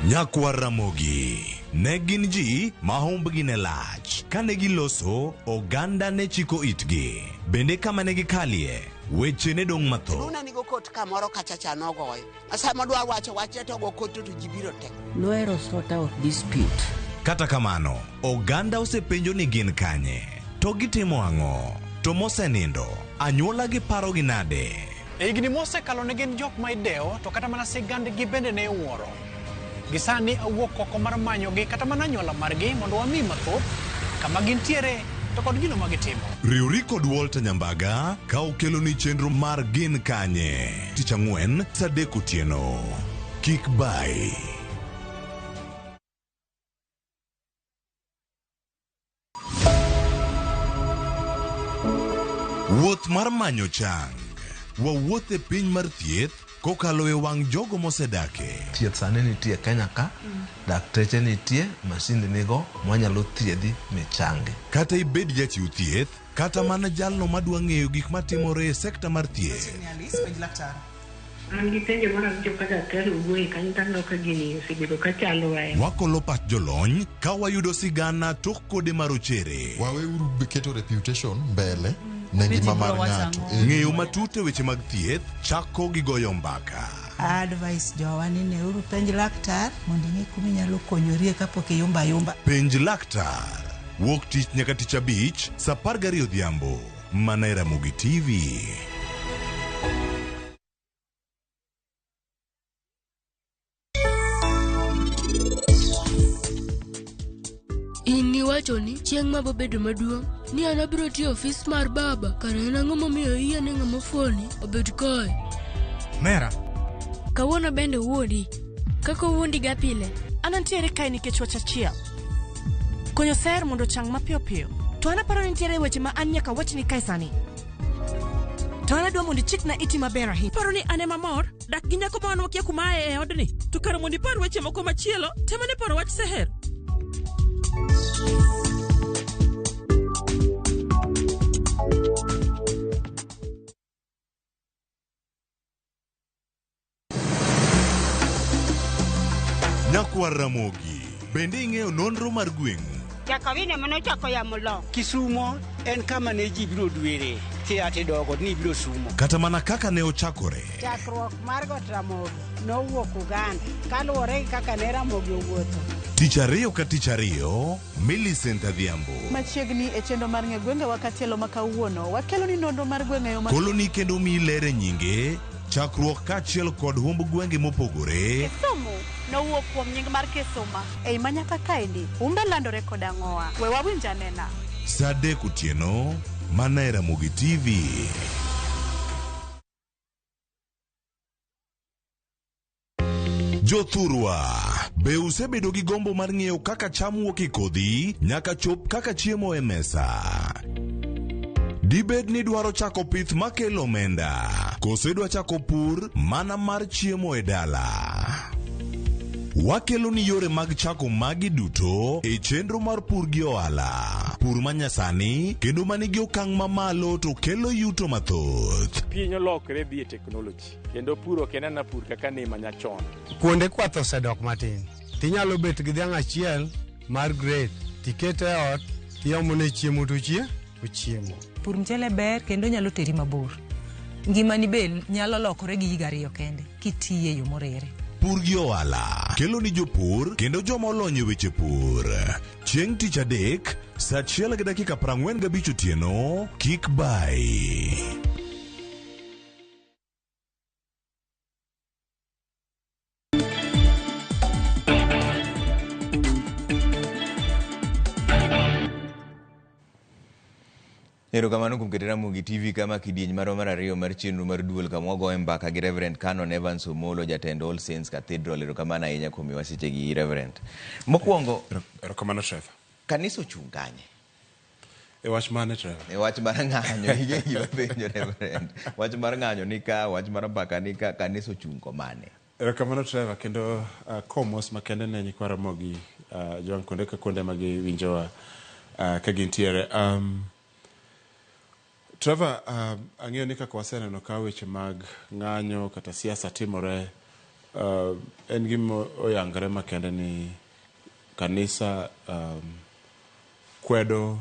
Nyakwar Ramogi ne gin ji ma hombgi ne lach. Kane giloso, oganda ne chiko itgi. Bende kama ne gikalie, weche ne dong' mathoth. Luna nigo kot kamoro kachacha nogoyo. Sama dwa wacho wache to go kot to ji biro te. Nohero sort out dispute. Kata kamano, oganda osepenjo ni gin kanye, to gitimo ang'o, to mosenindo, anyuola gi paro gi nade. E higni mosekalo ne gin jok ma idewo, to kata mana sigandgi bende ne iwuoro. Gisani awuok oko mar manyogi kata mana anyuola margi mondo wami mathoth kama gintiere to kod gino ma gitimo. Riwri kod Walter Nyambaga ka okeloni chenro mar Gin Kanye. Tich ang'wen saa 3 otieno. Kik bai. Wuoth mar manyo chang. Wawuoth e piny mar thieth kokalo e wang' jogo mosedake. Thieth sani nitie Kenya ka, dakteche nitie, masinde nigo, mwanyalo thiedhi michangi. Kata ibed jachiw thieth, kata mana jalno madwa ng'eyo gik matimore e sekta mar thieth. An gi penjo moro awinjo ka daktari owuoye kanyo to aneno ka gini osebedo ka chandowa. Wakolo pach jolony ka wayudo sigana tok kode marochere. Waweuru keto reputation mbele ne ngima mar ng'ato. Ng'eyo matut e weche mag thieth chako gi goyo mbaka. Advice jowa ni neuru penj laktar mondo ing'e kuma inyalo konyorie kapok iyumba yumba. Penj laktar. Wuok tich nyaka tich abich saa 12 odhiambo. Mana e Ramogi TV. In niwacho ni chieng' mabobedo maduong' ni an abiro tiyo ofis mar baba, kara en ang'o momiyo iyie ne ng'ama ofuoni obed kae? Mera, Kawuono bende owuondi. Kaka owuondi ga pile. An antiere kae nikech wach achiel. Konyo Seher mondo ochang mapiyo piyo. To an aparo ni nitiere weche ma an nyaka awachni kae sani. To an adwa mondo ichikna iti maber ahinya. Paro ni an ema mor dak gi nyako ma wan wakia kuma aye e odni. To kar mondo ipar weche moko machielo, tem ane paro wach Seher. Nyakwar Ramogi, bende ing'eyo nonro mar gweng'u? Jakawine manochako yamo lo. Kisumo en kama ne ji biro dwere kia tidogo ni ibiro sumo. Kata mana kaka ne ochakore. Chakruok mar Got Ramogi nowuok Uganda kaluwore gi kaka ne Ramogi owuotho. Tich ariyo ka tich ariyo, Millicent Adhiambo. Machiegni e chenro mar ng'e gwengewa katielo ma kawuono, wakelo ni nonro mar gwenge yo ma Koloni kendo miyi ler e nyinge, chakruok kaachiel kod humb gwenge mopogore. Kisumu nowuok kuom nying mar Kisuma. Ei manyaka kaendi, humbe landore kod ang'owa. We wawinj anena. Saa 3 otieno, mana e Ramogi TV. Jothurwa, be usebedo gi gombo mar ng'eyo kaka cham wuok e kodhi nyaka chop kaka chiemo e mesa? Dibed ni idwaro chako pith makelo omenda, koso idwa chako pur mana mar chiemo e dala? Wakelo ni yore mag chako magi duto e chenro mar pur gi ohala. Pur manyasani kendo manigi okang' mamalo to kelo yuto mathoth. Piny olokre dhi e teknoloji kendo pur ok en ana pur kaka ne manyachon. Kuonde kwath osedok matin. Tinyalo bet gi dhiang' achiel mar grade tikete e ot tiomone chiemo to ochiemo. Pur mchele ber kendo nyalo teri mabor. Ngimani be nyalo lokore gi higa ariyo kende kitiye e yo moriere. Pur gi ohala kelo ni jopur kendo joma olony e weche pur. Chieng' tich adek, saa 1:45 otieno, kik bayi. Erokamano kuom keto Ramogi TV kama kidieny marwa mar ariyo mar chenro mar duol kama wagoye mbaka gi Reverend Canon Evans Omolo, jatend All Saints Cathedral. Erokamano ahinya kuom miwa sechegi Reverend. Mokwongo, Erokamano Trevor. Kanisa ochung' kanye? E wach mane Trevor? E wach mar ng'anyo, ige gima penjo Reverend. Wach mar ng'anyo ni ka, wach mar mbaka ni ka, kanisa ochung' komane? Erokamano Trevor, kendo komos makende ne nyikwa Ramogi Jowang' kuonde ka kuonde ma giwinjowa ka gintiere. Trevor, ang'eyo ni kaka waseneno ka weche mag ng'anyo kata siasa timore, en gima oyangre makende ni kanisa kwedo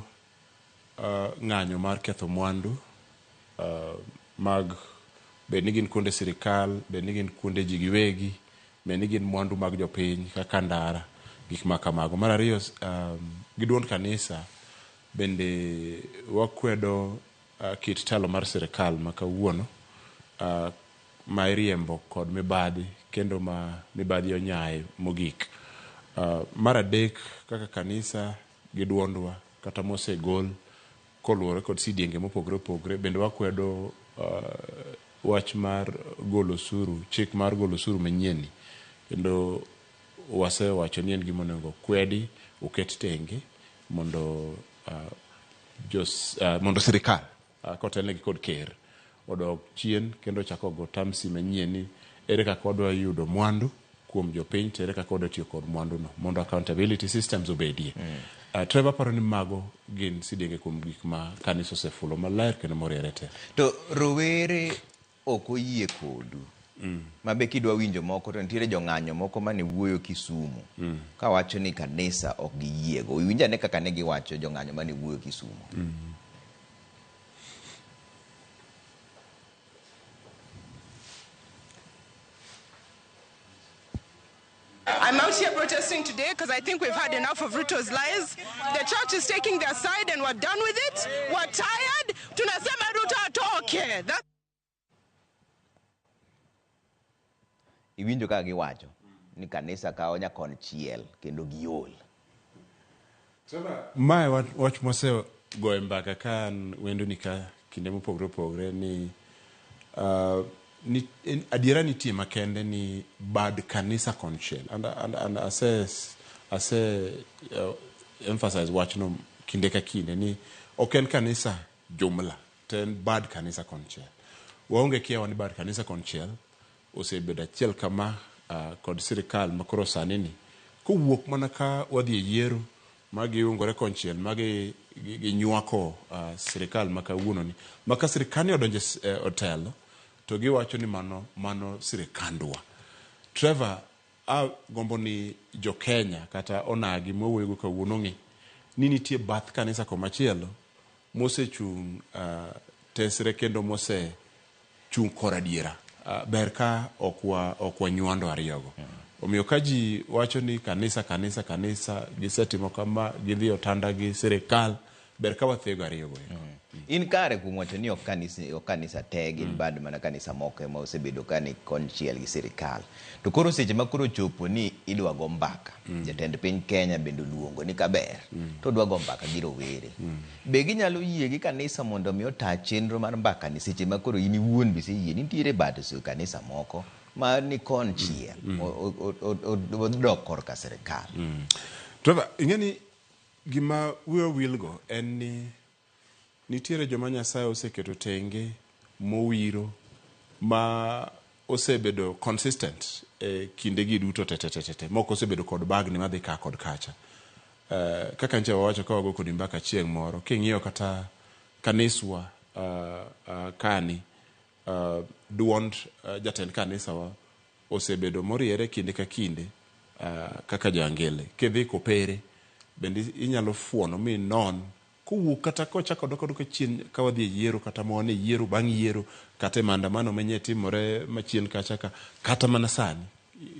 ng'anyo mar ketho mwandu mag bed ni gin kuonde sirikal, bed ni gin kuonde ji giwegi, bed ni gin mwandu mag jopiny kaka ndara, gik ma kamago. Mar ariyo, gi duond kanisa bende wakwedo kit telo mar sirikal ma kawuono ma iriembo kod mibadhi kendo ma mibadhi onyaye mogik. Mar adek, kaka kanisa gi duondwa kata mosegol koluwore kod sidienge mopogore opogore, bende wakwedo wach mar golo osuru, chik mar golo osuru manyien ni, kendo wasewacho ni en gima onego kwedi, oket tenge mondo mondo sirikal kotelnegi kod ker odog chien kendo ochak ogo tamsi manyien ni ere kaka wadwa yudo mwandu kuom jopiny to ere kaka wadwa tiyo kod mwandu no mondo accountability systems obedie. Trevor paro ni mago gin sidienge kuom gik ma kanisa osefulo maler kendo moriere te. To rowere ok oyie kodu. Ma be kidwa winjo moko to nitiere jong'anyo moko mane wuoyo Kisumu kawacho ni kanisa ok giyiego. Iwinj ane kaka ne giwacho jong'anyo mane wuoyo Kisumu. I'm out here protesting today because I think we've had enough of Ruto's lies. The church is taking their side and we're done with it. We're tired. Tunasema Ruto atoke. That's Iwinjo kaka giwacho ni kanisa kawo nyakon chiel kendo giol. Mae wach mwasegoye mbaka ka an wendoni ka kinde mopogore opogore ni Ni, en, adiera nitie makende ni bad kanisa konchiel and ase emphasize wachno kinde ka kinde ni ok en kanisa jumla to en bad kanisa konchiel. Waonge kiawa ni bad kanisa konchiel osebedo achiel kama kod sirikal makoro sani ni kowuok mana ka wadhi e yiero ma giungore konchiel ma ginywako sirikal ma kawuono ni ma ka sirikal ni odonjo e otelo to giwacho ni mano sirikandwa. Trevor, agombo ni jo Kenya kata onagi mwawuoyogo kawuono ng'e ni nitie bath kanisa komachielo mosechung' tesre kendo mosechung' kor adiera. Ber ka ok wanywando ariyogo. Omiyo ka ji wacho ni kanisa kanisa kanisa gisetimo kama, gidhi otanda gi sirikal, ber ka wathego ariyogo eko. In kare kuom wacho ni ok kanisa te gin bad mana kanisa moko ema osebedo ka ni konchiel gi sirikal. To koro seche ma koro chopo ni idwa go mbaka, jatend piny Kenya bende oluongo ni kaber, to odwa go mbaka gi rowere. Be ginyalo yie gi kanisa mondo mi ota chenro mar mbaka ni seche ma koro in iwuon be iseyie ni nitiere bad kanisa moko ma ni konchiel odok korka sirikal. Trevor, ing'e ni gima wiwa wilgo en ni nitiere joma Nyasaye oseketo tenge mowiro ma osebedo consistent e kindegi duto te, moko osebedo kod bagni madhi ka kod kacha. Kaka nche wawacho ka wago kodi mbaka chieng' moro, king'iyo kata kaniswa kani, duond jatend kanisawa osebedo moriere kinde ka kinde kaka joangele. Kidhi Kopere, bende inyalo fuono mi non kowuok kata kochako dok adoka chien ka wadhi e yiero kata ma wan e yiero bang' yiero kata e maandamano manye timore machien kacha ka kata mana sani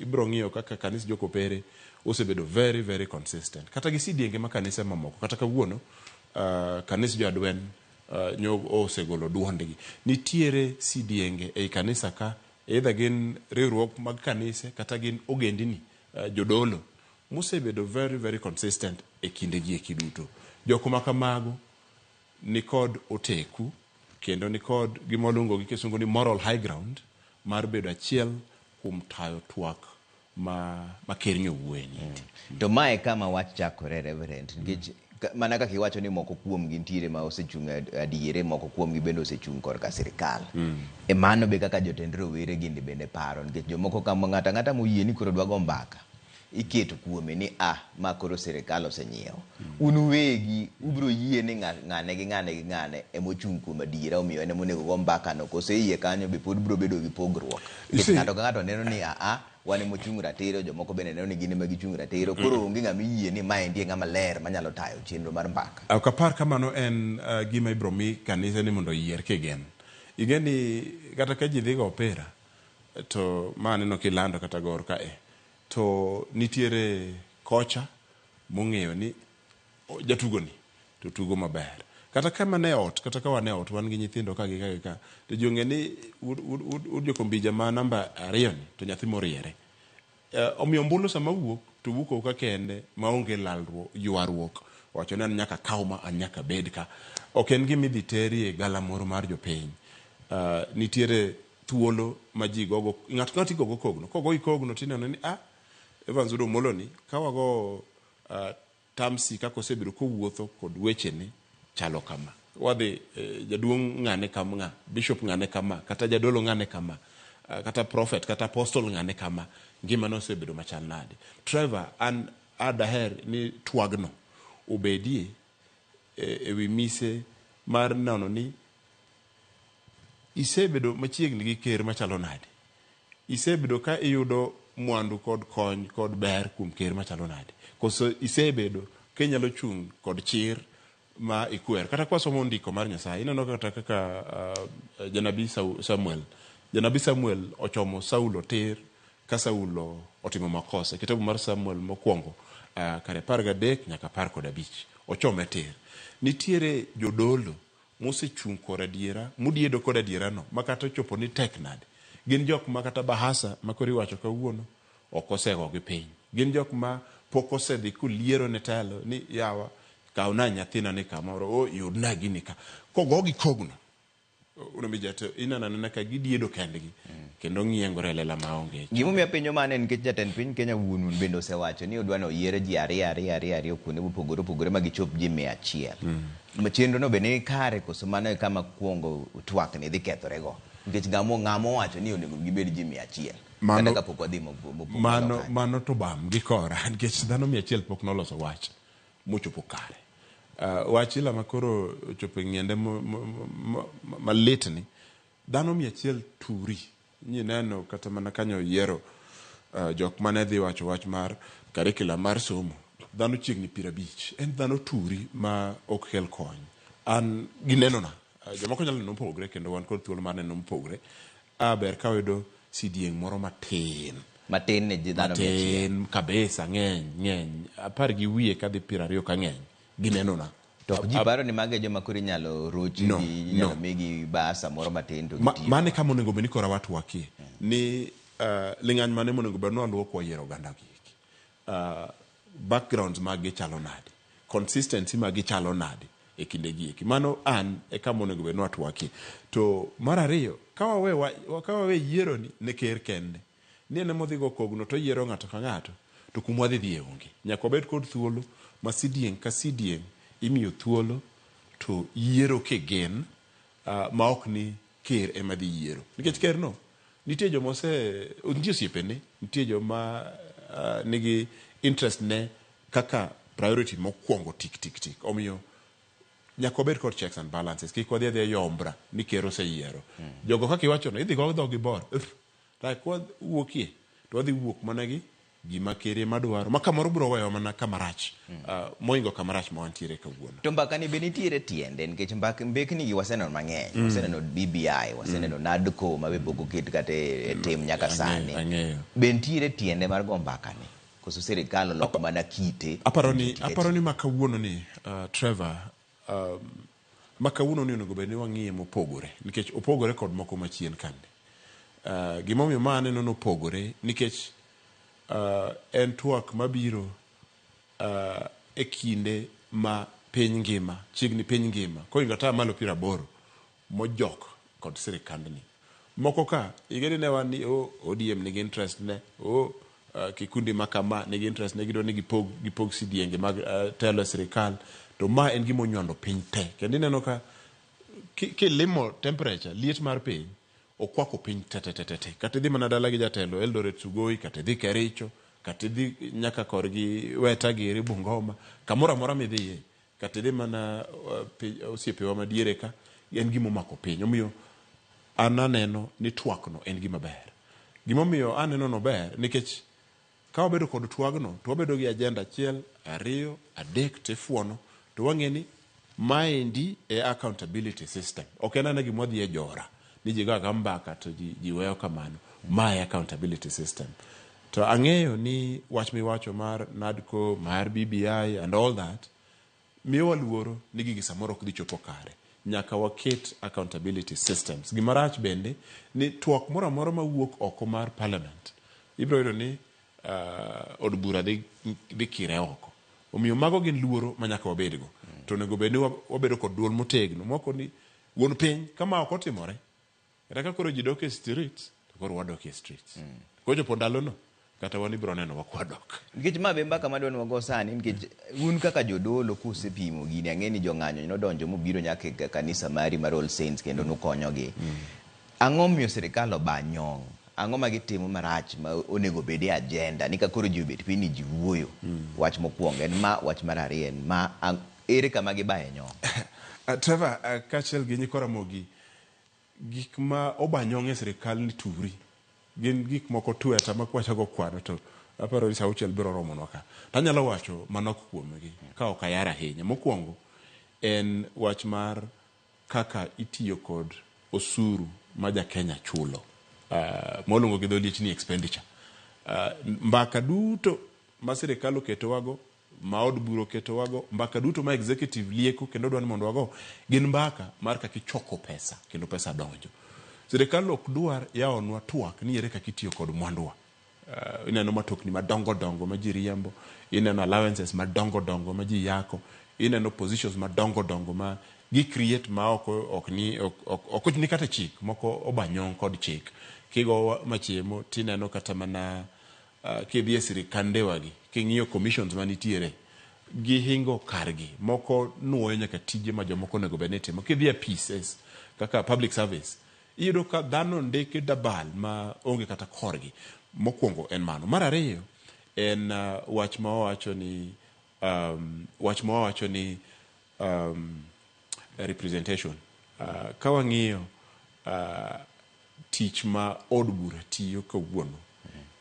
ibiro ng'iyo kaka kanis jo Kopere osebedo very very consistent kata gi sidienge ma kanise mamoko kata kawuono kanis jo Adwen nyo osegolo duondgi. Nitiere sidienge ei kanisa ka either gin riwruok mag kanise kata gin ogendini jodolo mosebedo very very consistent e kindegi eki duto. Jok ma kamago nikod oteku kendo nikod gima waluongo gi kisungu ni moral high ground mar bedo achiel kuom tayo twak ma ker nyowuoye ni. To mae kama wach chakore, Reverend, nikech mana kaka iwacho ni moko kuomgi nitiere ma osechung' adiere, moko kuomgi bende osechung' korka sirikal. E mano be kaka jotend rowere ginde bende paro, nikech jomoko kama ng'ato ang'ata moyie ni koro dwa go mbaka, iketo kuome ni ma koro sirikal osenyiewo. Un uwegi ubiro yie ni ng'ane gi ng'ane gi ng'ane emochung' kuom adiera, omiyo en emonego go mbaka no, kose iye kanyo be pod biro bedo gi pogruok. Nikech ng'ato ka ng'ato neno ni wan emochung' ratiro, jomoko bende neno ni gin ema gichung' ratiro. Koro onge ng'ama iyie ni ma endi e ng'ama ler manyalo tayo chenro mar mbaka. Ok apar ka mano en gima ibiro mi kanise ni mondo oyier kigen. Ing'e ni kata ka ji dhi go opira, to ma aneno kilando kata gor ka e, to nitiere kocha mong'eyo ni jatugoni to tugo maber. Kata ka mana e ot, kata ka wan e ot, wan gi nyithindo ka gi ka gi ka, to ji ong'e ni wuod jokombija ma namba 2 ni to nyathi moriere. Omiyo ombulu sama wuok, to wuok awuoka kende maonge lalruok, ywaruok. Wacho ni an nyaka kaw ma, an nyaka bed ka. Ok en gima idhi teri e gala moro mar jopiny. Nitiere thuolo ma ji gogo, ng'ato ka ng'ato igogo kogno. Kogoyi kogno tineno ni, Evans Wuod Omolo ni, ka wago Tamsi kaka osebedo kowuotho kod wechene chalo kama. Wadhi jaduong' ng'ane kama, ng'a, bishop ng'ane kama, kata jadolo ng'ane kama, kata prophet, kata apostle ng'ane kama, ngimane osebedo machal nade. Trevor, an adaher ni twagno obedie ewi mise mar nono ni isebedo machiegni gi ker machalo nade. Isebedo ka iyudo mwandu kod kony kod ber kuom ker machalo nade. Koso isebedo ka inyalo chung' kod chir ma ikwer. Kata kwa somo ndiko mar Nyasaye, ineno kata kaka janabi Samuel. Janabi Samuel ochomo Saulo tir ka Saulo otimo makosa. Kitabu mar Samuel mokwongo kare 13 nyaka 15. Ochome tir. Nitiere jodolo mosechung' kod adiera, modiedo kod adiera no, ma kata ochopo ni tek nade. Gin jok ma kata bahasa ma koro iwacho kawuono ok osegogi piny. Gin jok ma pok osedhi koliero ne telo ni yawa kawna nyathina ni kamoro, o yudna gini ka. Kogogi kogno, Unomija to ineno anena ka gidiedo kendgi kendo ng'iengore e lela maonge. Gimomiyo apenjo mano en nikech jatend piny Kenya wuon bende osewacho ni odwa ni oyier ji ariyo ariyo ariyo ariyo kuonde mopogore opogore ma gichop ji 100. Ma chenro no be ni kare koso mano e kama kuongo twak ni dhi kethorego? Nikech ng'amo ng'amo owacho ni onego gibed ji 100. Kata kapok wadhi mopogore Mano, mano to bam gi kora nikech dhano 100 pok noloso wach mochopo kare. Wach ila makoro ochopo e ng'iende malit ni dhano 100 turi nyineno kata mana kanyo yiero jok mane dhi wacho wach mar curriculum mar somo dhano chiegni 50 en dhano turi ma ok kel kony. An gi nenona jomoko nyalo neno mopogore kendo wan kod thuolo mar neno mopogore. Ber ka wayudo sidieng' moro matin matin ne dhano 100. Matin kabisa, ng'eny ng'eny 10 gi wiye kadhi 20 ka ng'eny gi nenona. To ok ji paro ni mago e joma koro inyalo rochi No, gi inyalo no. migi basa moro matin to gitiyo. Mano e kama onego bed ni koro watwakie ni ling'any mane monego bed ni waluwo kwayiero oganda gi eki. Backgrounds mag gi chalo nade, consistency mag gi chalo nade e kinde gi eki. Mano an e kama onego bed ni watwakie. To mar ariyo, ka wawe yiero ni ne ker kende, ni en ema odhi go kogno to oyiero ng'ato ka ng'ato, to kuma wadhi dhiye onge. Nyaka wabed kod thuolo ma sidieng' ka sidieng' imiyo thuolo to yiero kigen ma ok ni ker ema dhi yiero. Nikech ker no, nitie joma nitie osiepene, nitie joma nigi interest ne kaka priority mokwongo tik tik tik. Omiyo nyaka wabed kod checks and balances, kik wadhi adhiya yombra ni ker oseyiero. Jogo kaka iwacho no, idhi go dhogi bor. Tak wuokie, to wadhi wuok mana gi gima ker ema dwaro. Ma kamoro biro weyo mana kamarach, mohingo kamarach ma wantiere kawuono. To mbaka ni be nitiere tiende nikech mbekni gi waseneno mang'eny. Waseneno BBI, waseneno NADCO ma be pok oket kata e tim nyaka sani. Ang'eyo. Be nitiere tiende mar go mbaka ni? Koso sirikal oloko mana kite? Aparo ni ma kawuono ni, Trevor, ma kawuono ni onego bed ni wang'iye mopogore nikech opogore kod moko machien kande. Gimomiyo ma aneno nopogore nikech en twak mabiro e kinde ma piny ngima, chiegni piny ngima, koingo 80% mojok kod sirikandni. Moko ka, ing'eni ne wan ni ODM nigi interest ne, kikundi ma kama nigi interest ne, gidwa ni gipog sidienge mag telo e sirikal, to ma en gima onywando piny te. Kendo ineno ka kilimo temperature, liet mar piny, okwako piny te te te te te. Kata idhi mana dala gi jatelo Eldoret Sugoi, kata idhi Kericho, kata idhi nyaka korgi Weta giri Bungoma, kamoro amora midhiye, kata idhi mana osiepewa madiere ka, en gima omako piny. Omiyo an aneno ni twak no en gima ber. Gimomiyo aneno no ber nikech ka wabedo kod twagno, to wabedo gi agenda 1, 2, 3 tifuono, to wang'e ni maendi e accountability system. Ok en ane gima wadhi e jora, ni ji goyo mbaka to ji weyo kamano. Ma e accountability system. To ang'eyo ni wach miwacho mar NADCO, mar BBI and all that, miyowa luoro ni gigi samoro ok dhi chopo kare. Nyaka waket accountability systems. Gima rach bende ni twak moro amora mawuok oko mar parliament, ibiro yudo ni od bura dhi kire oko. Omiyo mago gin luoro ma nyaka wabedgo. To onego bed ni wabedo kod duol motegno. Moko ni wuon piny kama ok otimore. Kata ka koro ji dok e streets, to koro wadok e streets. Kochopo ndalono, kata wan ibiro neno wakwadok. Nikech ma be mbaka madwa ni wago sani, nikech un kaka jodolo kusepimo gini, ang'e ni jong'anyo nodonjo mobiro nyaka e kanisa mari mar All Saints kendo nukonyogi. Ang'o miyo sirikal oba nyong'? Ang'o ma gitimo marach ma onego bed e agenda? Ni ka koro ji obet piny ni ji wuoyo. Wach mokwongo en ma, wach mar ariyo en ma. Ere kama gibaye nyong'? Trevor, kaachiel gi nyikwa Ramogi, gik ma oba nyong' e sirikal ni turi. Gin gik moko tweta ma kwachako kwano to aparo ni sa 6 biro romonwa ka. To anyalo wacho manok kuomgi ka ok ayar ahinya. Mokwongo en wach mar kaka itiyo kod osuru ma ja Kenya chulo. Moluongo gi dho liech ni expenditure. Mbaka duto ma sirikal oketowago, ma od bura oketowago, mbaka duto ma executive lieko kendo dwa ni mondo wago, gin mbaka mar kaka ichoko pesa kendo pesa donjo. Sirikal ok dwar yawonwa twak ni ere kaka itiyo kod mwanduwa. Ineno matokni madongo dongo ma ji riembo, ineno allowances madongo dongo ma ji yako, ineno positions madongo dongo ma Gi create ma ok ok ni ok, ok, ok ni kata chik moko obanyong kod chik. Kigo machiemo tineno kata mana kidhi e sirikandewagi king'iyo commissions manitiere gihingo kargi moko nuoyo nyaka tije ma jomoko onego bed ni timo. Kidhi e PSS kaka public service iyudo ka dhano ndiki dabal ma onge kata korgi. Mokwongo en mano. Mar ariyo en wach ma wawacho ni wach ma wawacho ni representation. Ka wang'iyo tich ma od bura tiyo kawuono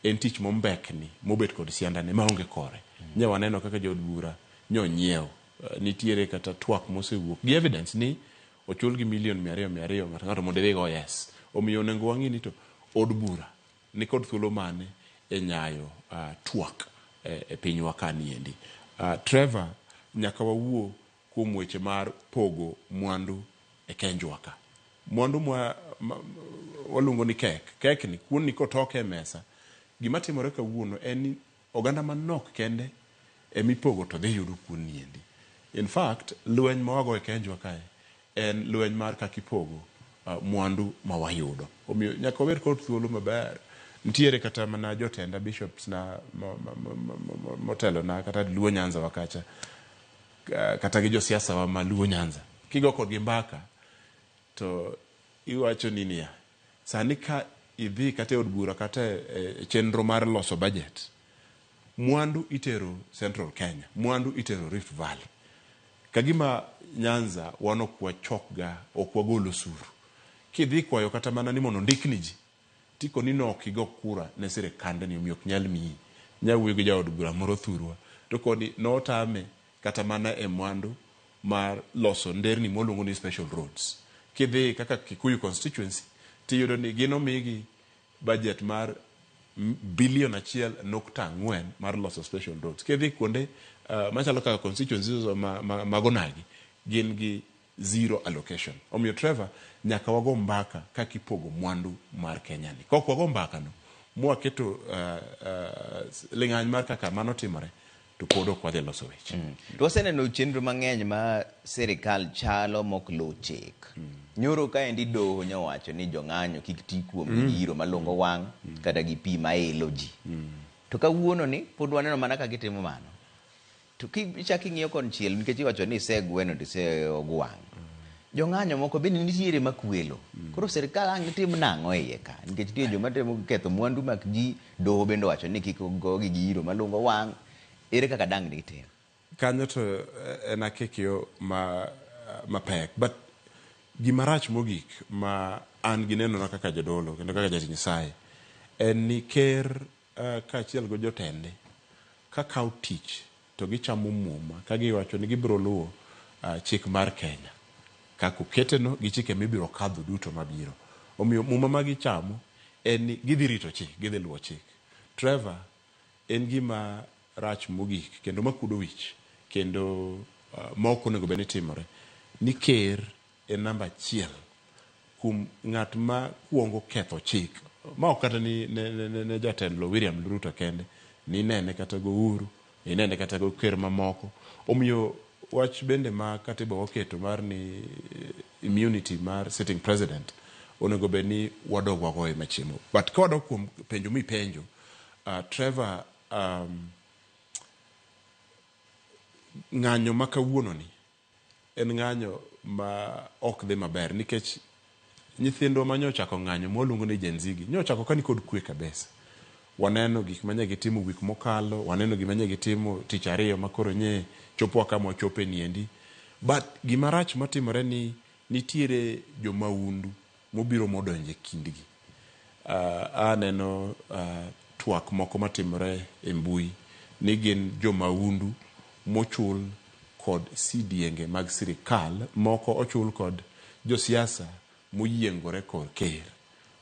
en tich mombekni mobet kod siandane maonge kore. Nya waneno kaka jood bura nyonyiew. Nitiere kata twak mosewuok gi evidence ni ochul gi milion 200 200 ng'ato ng'ato mondo idhi go yes. Omiyo onego wang'i ni to od bura ni kod thuolo mane e nyayo twak e pinywa ka niendi. Trevor, nyaka wawuo kuom weche mar pogo mwandu e kenjwa ka. Mwandu mwa waluongo ni kek. Kek ni kuon ni kotoke e mesa. Gima timore kawuono en ni oganda manok kende emipogo to dhi yudo kuon niendi. In fact, lweny ma wago e kenjwa kae en lweny mar kaka ipogo mwandu ma wayudo. Omiyo nyaka wabed kod thuolo maber. Nitiere kata mana jotenda bishops na motelo na kata Luo Nyanza wa kacha kata gi josiasa wa ma Luo Nyanza. Kigo kodgi mbaka to iwacho ni niya, sani ka idhi kata e od bura kata e chenro mar loso budget, mwandu itero Central Kenya, mwandu itero Rift Valley. Kagima Nyanza wan ok wachokga, ok wagol osuru. Kidhi kwayo kata mana ni mondo ondikni ji, tikoni no ok igo kura ne sirikandni omiyo ok nyal miyi. Nya wuoyo gi jaod bura moro thurwa, to koni notame kata mana e mwandu mar loso nderni mwaluongo ni special roads. Kidhi kaka Kikuyu constituency, tiyudo ni gin omigi budget mar bilion 1.4 mar loso special roads. Kidhi kuonde machalo kaka constituencies mag onagi, gin gi zero allocation. Omiyo Trevor, nyaka wago mbaka kaka ipogo mwandu mar Kenya ni. Kok wago mbaka no, mwaketo ling'any mar kaka mano timore, to pod ok wadhi loso weche. To waseneno chenro mang'eny ma sirikal chalo mok luw chik. Nyoro kaendi doho nyowacho ni jong'anyo kik ti kuom iro malungo wang' kata gi pi maelo ji. To kawuono ni pod waneno mana ka gitimo mano. To kichak ing'iyo konchiel nikech iwacho ni isegweno to iseogwang'. Jong'anyo moko bende nitiere makwelo. Koro sirikal ang' tim nang'o e iye ka? Nikech nitie joma temo ketho mwandu mag ji, doho bende owacho ni kik gogi gi iro malungo wang'. Ere kaka dang' gitim? Kanyo to en akekio mapek. But gima rach mogik ma an gi nenona kaka jadolo kendo kaka jatich Nyasaye en ni ker kaachiel gi jotende ka kawo tich to gichamo muma ka giwacho ni gibiro luwo chik mar Kenya kaka oketeno gi chike mibiro kadho duto mabiro. Omiyo muma ma gichamo en ni gidhi rito chik, gidhi luwo chik. Trevor, en gima rach mogik kendo makuodo wich kendo ma ok onego bed ni timore ni ker en namba achiel kuom ng'at ma kuongo ketho chik ma ok kata ni ne jatelo William Ruto kende, ni inene kata go Uhuru, inene kata go ker mamoko. Omiyo wach bende ma katiba oketo mar ni immunity mar sitting president onego bed ni wadog wagoye machiemo. But ka wadok kuom penjo mipenjo, Trevor, ng'anyo ma kawuono ni en ng'anyo ma ok dhi maber nikech nyithindwa ma nyochako ng'anyo mwaluongo ni Gen Z gi nyochako ka nikod kwe kabisa. Waneno gik manye gitimo wik mokalo, waneno gima nye gitimo tich ariyo ma koro nye chopowa kama wachope niendi. But gima rach matimore ni nitiere jomaundu mobiro modonjo e kindgi. Aneno twak moko matimore e mbui ni gin jomaundu mochul kod sidienge mag sirikal, moko ochul kod josiasa moyiengore kor ker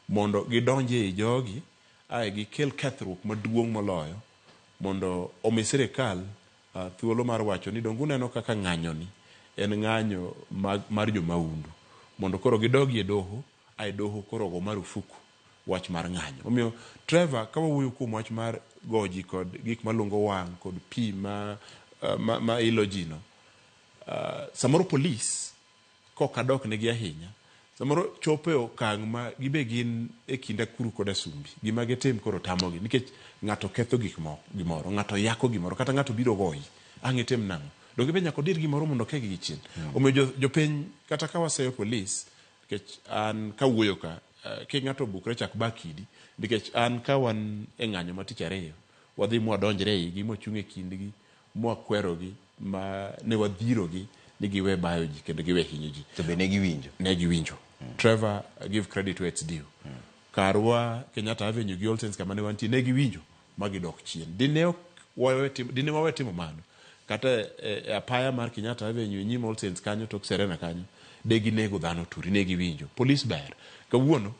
mondo gidonj ei jogi ae gikel kethruok maduong' moloyo mondo omi sirikal thuolo mar wacho ni donge uneno kaka ng'anyo ni en ng'anyo mar jomaundu mondo koro gidogi e doho ae doho koro ogo marufuku wach mar ng'anyo. Omiyo Trevor, ka wawuoyo kuom wach mar go ji kod gik malungo wang' kod pi ma ilo ji no, samoro polis Kok adok negi ahinya, samoro chopo e okang' ma gibe gin e kind akuru kod asumbi. Gima gitim koro tamogi nikech ng'ato ketho gik moko, gimoro, ng'ato yako gimoro, kata ng'ato biro goyi. Ang' itim nang'o? Donge be nyaka odir gimoro mondo okegi gi chien. Omiyo jopiny kata ka waseyo polis, nikech an kawuoyo ka, kik ng'ato obukre chak ba kidi, nikech an ka wan e ng'anyo ma tich ariyo, wadhi mwadonjre eigi, mwachung' e kindgi, mwakwerogi, ma ne wadhirogi ni giwe bayo ji kendo giwe hinyo ji. To be ne giwinjo? Ne giwinjo. Trevor, give credit where it's due. Karwa Kenyatta Avenue gi All Saints kama ne wantie, ne giwinjo ma gidok chien. Dine dine wawe timo mano, kata e apaya mar Kenyatta Avenue e nyim All Saints kanyo tok Serena kanyo, de ginego dhano turi, ne giwinjo. Polis ber. Kawuono,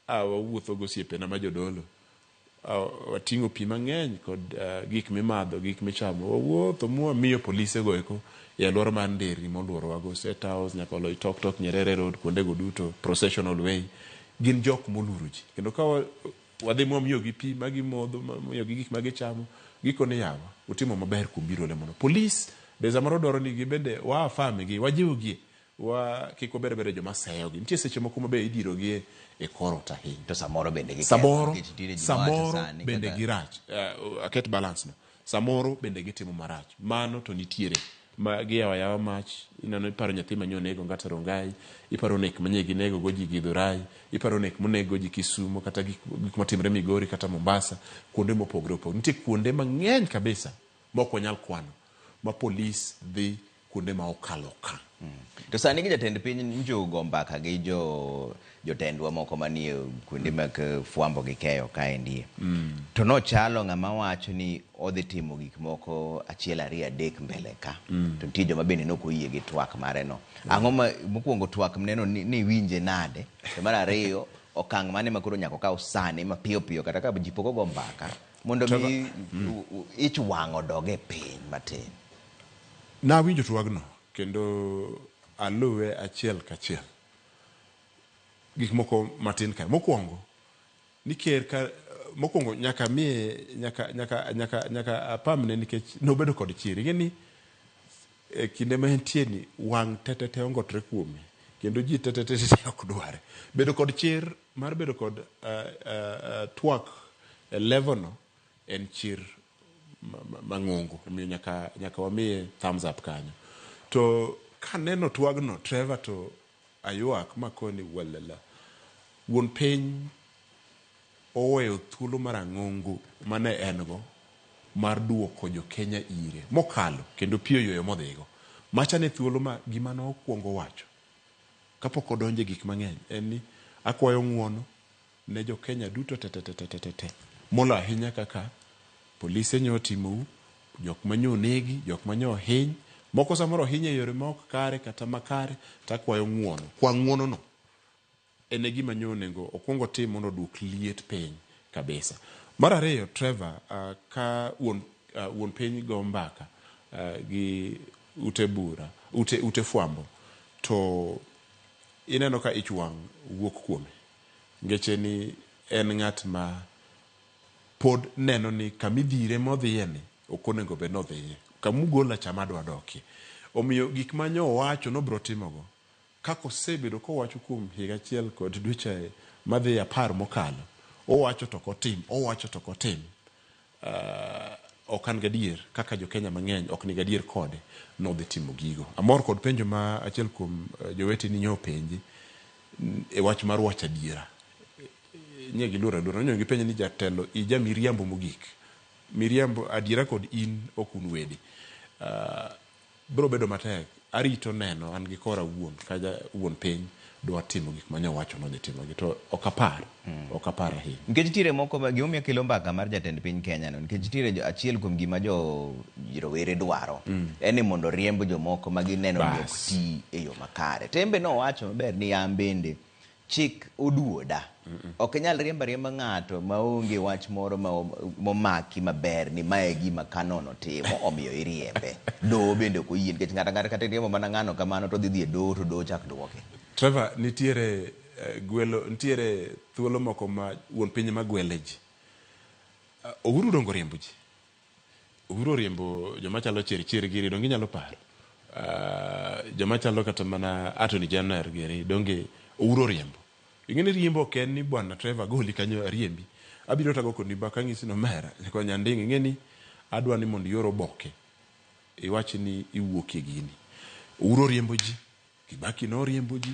wawuotho gosiepena ma jodolo. Wating'o pi mang'eny kod gik mimadho, gik michamo. Wawuotho mwamiyo polise go eko e alwora mar nderni moluorowago, State House, nyaka Oloitoktok, Nyerere Road, kuondego duto, Processional Way. Gin jok moluoro ji. Kendo ka wadhi mwamiyogi pi ma gimodho, mwamiyogi gik ma gichamo, gikone yawa, utimo maber kuom biro lemono. Polis be samoro dwaro ni gibende wa affirm gi, wajiwgie, wa kik wabed abeda joma seyogi. Nitie seche moko ma be idhirogi e kor ot ahinya. To samoro bende giketho, Samoro, nikech nitiere ji mawacho samoro sani bende kaka- girach. Aket balance no. Samoro bende gitimo marach. Mano to nitiere. Ma giyawo ayawa mach, ineno iparo nyathi ma nyonego Ngata Rongai, iparo nek manye ginego go ji Githurai, iparo nek monego ji Kisumo, kata gik matimre Migori kata Mombasa, kuonde mopogore opogore. Nitie kuonde mang'eny kabisa ma ok wanyal kwano, ma polis dhi kuonde ma okalo okang'. To sani gi jatend piny njogo mbaka gi jotendwa moko manie kuonde mag fwambo gi keyo kaendi. To nochalo ng'ama wacho ni odhi timo gik moko 1 2 3 mbele ka. To nitie joma bende nok oyie gi twak mare no. Ang'o ma mokwongo twak neno ni winje nade? To mar ariyo, okang' mane ma koro nyaka okaw sani mapiyo piyo kata ka ji pok ogo mbaka mondo mi ich wang' odog e piny matin. Nawinjo twagno kendo aluwe achiel kachiel. Gik moko matin kae. Mokwongo, ni ker ka, mokwongo nyaka miye, nyaka, nyaka, nyaka, nyaka apamne nikech nobedo kod chir. Ing'e ni e kinde ma entie ni wang' tetete ongotre kuome kendo ji tetete ok dware. Bedo kod chir mar bedo kod twak e level no en chir mang'ongo. Omiyo nyaka wamiye thumbs up kanyo. To kaneno twagno, Trevor, to aywak makoni walala. Wuon piny oweyo thuolo mar ang'ongo mane en go mar duoko jo Kenya ire mokalo kendo pi oyweyo modhigo. Macha ne thuolo ma gima nokwongo wacho kapok odonjo e gik mang'eny en ni akwayo ng'uono ne jo Kenya duto te te te te te te. Molo ahinya kaka polise nyo otimou, jok manyo onegi, jok manyo ohiny, moko samoro ohiny e yore ma ok kare kata makare, to akwayo ng'uono. Kwa ng'uono no en e gima nyo onego okwong otim mondo oduok liet piny kabisa. Mar ariyo, Trevor, ka wuon piny go mbaka gi ute bura, ute fwambo, to ineno ka ich wang' wuok kuome. Ngeche ni en ng'at ma pod neno ni kamidhire modhiye ni ok onego bed nodhiye. Kamugola cha madwa dokie. Omiyo gik ma nyo owacho nobiro timogo, kaka osebedo kowacho kuom higa achiel kod dweche madhi 10 mokalo, owacho to ok otim, owacho to ok otim. Ok an gadier kaka jo Kenya mang'eny ok ni gadier kode nodhi timo gigo. Amor kod penjo ma achiel kuom joweteni nyo openji e wach mar wacho adiera. Nye giluor aluora. Nonyo gipenjo ni jatelo ija miriambo mogik. Miriambo adiera kod in ok un wede. Biro bedo matek. Arito neno an gi kora wuon ka ja wuon piny dwa timo gik ma nyowacho nodhi timogi to ok apar. Ok apar ahinya. Nikech nitiere moko ma gimomiyo kelo mbaka mar jatend piny Kenya no, nikech nitiere achiel kuom gima jo rowere dwaro en ni mondo riemb jomoko ma gineno ni ok ti e yo makare. To en be nowacho maber ni an bende chik oduoda. Ok inyal riembo ariemba ng'ato maonge wach moro momaki maber ni mae gima Canon otimo omiyo iriembe. Doho bende ok oyie nikech ng'ato ang'ata kata iriembo mana ng'ano kamano to odhi dhi e doho to doho chak duoke. Trevor, nitiere gwelo, nitiere thuolo moko ma wuon piny ma gwele ji. Uhuru dongo riembo ji. Uhuru oriembo joma chalo Chirchir giri, donge inyalo paro. Joma chalo kata mana Attorney General giri donge Ouro riembo. Ing'e ni riembo ok en ni bwana Trevor goli kanyo ariembi. Abiro tago koni mbaka ang'isi ni omera nyakwa Nyanding' ing'e ni adwa ni mondo ior oboke iwach ni iwuok e gini. Ouro riembo ji, Kibaki noriembo ji,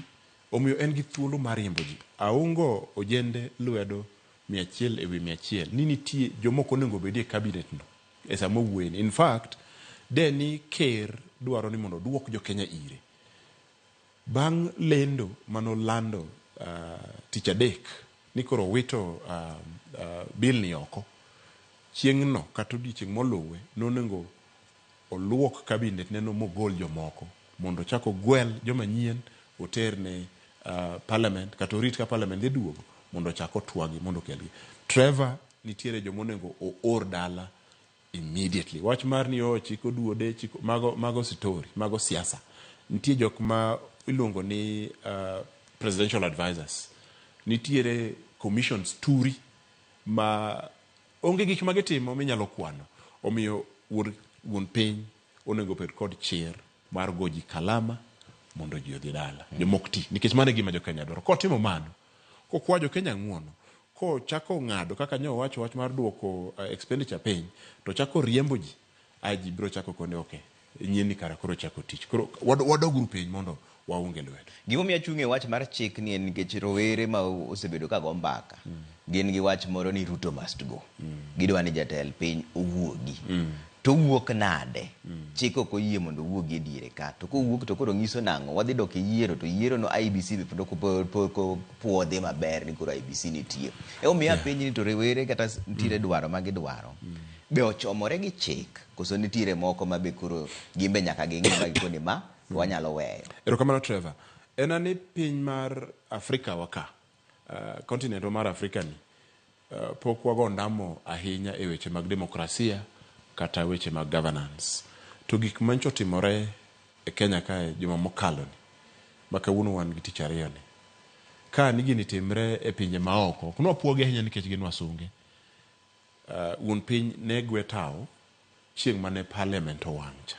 omiyo en gi thuolo mar riembo ji. Aungo ojende lwedo 100% ni nitie joma ok onego obedi e cabinet no e sama wawuoye ni. In fact, de ni ker dwaro ni mondo oduok jo Kenya ire. Bang' lendo manolando tich adek ni koro owito bill ni oko, chieng'no kata odiochieng' moluwe nonego oluok cabinet ne no mogol jomoko mondo ochak ogwel joma nyien oter ne parliament kata orit ka parliament dhi duogo mondo ochak otwagi mondo okelgi. Trevor nitiere joma onego oor dala immediately. Wach mar ni oh chik oduode, chik mago, mago sitori, mago siasa. Nitie jok ma iluongo ni presidential advisors. Nitiere commissions turi ma onge gik ma gitimo minyalo kwano. Omiyo wuon, wuon piny onego obed kod chir mar go ji kalama mondo ji odhi dala. Jomok ti, nikech mano e gima jo Kenya dwaro. Kotimo mano, kokwa jo Kenya ng'uono, kochako ng'ado kaka nyo owacho wach mar duoko expenditure piny, to chako riembo ji, ae ji biro chako kone okay, nyieni kara koro chako tich. Koro wadoguru piny mondo waunge lwedo. Gimomiyo achung' e wach mar chik ni en nikech rowere ma osebedo ka go mbaka gin gi wach moro ni Ruto must go. Gidwa ni jatend piny owuogi. To owuok nade? Chik ok oyie mondo owuogi e diere ka. To kowuok to koro nyiso nang'o? Wadhi dok e yiero to yiero no IEBC be pod ok pok opuodhi maber ni koro IEBC nitie. Emomiyo apenji ni to rowere kata nitiere dwaro ma gidwaro be ochomore gi chik koso nitiere moko ma be koro gin be nyaka ging'i ma gikoni ma to wanyalo weyo. Erokamano Trevor. En ani piny mar Afrika wa ka, continent wa mar Afrika ni, pok wago ondamo ahinya e weche mag demokrasia kata weche mag governance. To gik mancho otimore e Kenya kae juma mokalo ni, ma kawuono wan gi tich ariyo ni, ka ni gini timre e pinje maoko, ok nwapuogi ahinya nikech gin wasunge. Wuon piny ne gwe tawo chieng' mane parliament owang' cha.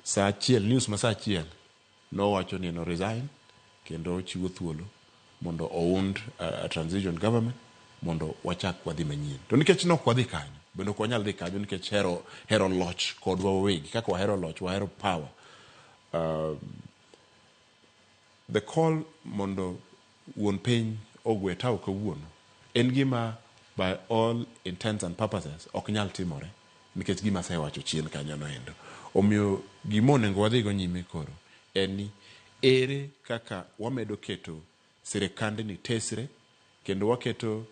Saa achiel, news ma saa achiel, nowacho ni en o resign kendo ochiwo thuolo mondo ound transition government mondo wachak wadhi manyien. To nikech nok wadhi kanyo, bende ok wanyal dhi kanyo nikech hero, hero loch kodwa wawegi, kaka wahero loch, wahero power. The call mondo wuon piny ogwe tawo kawuono en gima by all intents and purposes ok nyal timore nikech gima asewacho chien kanyo noendo. Omiyo gima onego wadhigo nyime koro en ni ere kaka wamedo keto sirikandni tesre kendo waketo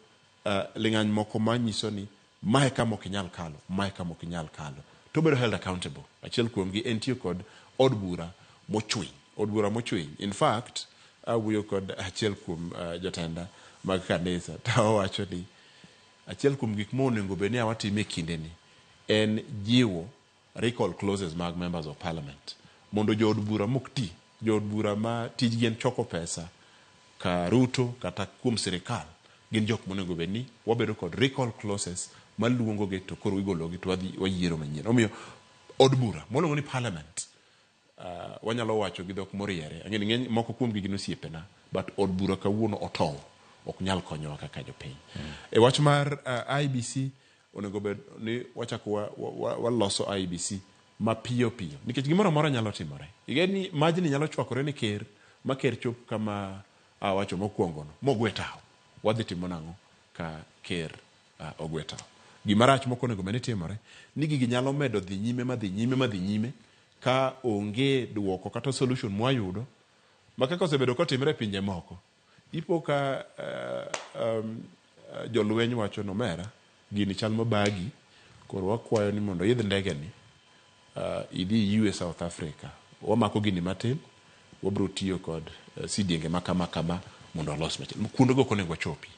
ling'any moko manyiso ni mae kama ok inyal kalo, mae kama ok inyal kalo. To bedo held accountable. Achiel kuomgi en tiyo kod od bura mochwiny. Od bura mochwiny. In fact, awuoyo kod achiel kuom jotenda mag kanisa to owacho ni achiel kuom gik monego bed ni watimo e kindeni en jiwo recall clauses mag members of parliament mondo jood bura mok ti, jood bura ma tijgi en choko pesa ka Ruto kata kuom sirikal gin jok monego bed ni wabedo kod recall clauses maluongogi to koro igologi to wadhi wayiero manyien. Omiyo od bura mwaluongo ni parliament wanyalo wacho gi dhok moriere. Ang'e ni ng'eny moko kuomgi gin osiepena but od bura kawuono otow ok nyal konyowa kaka jopiny. E wach mar IEBC onego bed ni wachako waloso IEBC mapiyo piyo nikech gimoro amora nyalo timore. Ing'e ni majni nyalo chwakore ne ker ma ker chop kama awacho mokwongo no mogwe tawo. Wadhi timo nang'o ka ker ogwe tawo? Gima rach mok onego bed ni timore ni gigi nyalo medo dhi nyime ma dhi nyime ma dhi nyime ka onge duoko kata solution mwayudo ma kaka osebedo kotimre e pinje moko. Ipo ka jolweny wacho ni omera gini chal mabagi koro wakwayo ni mondo idh ndege ni idhi iywe South Africa. Wamako gini matin wabro tiyo kod sidienge ma kama kama mondo walos machielo. Kuondego ok onego wachopi.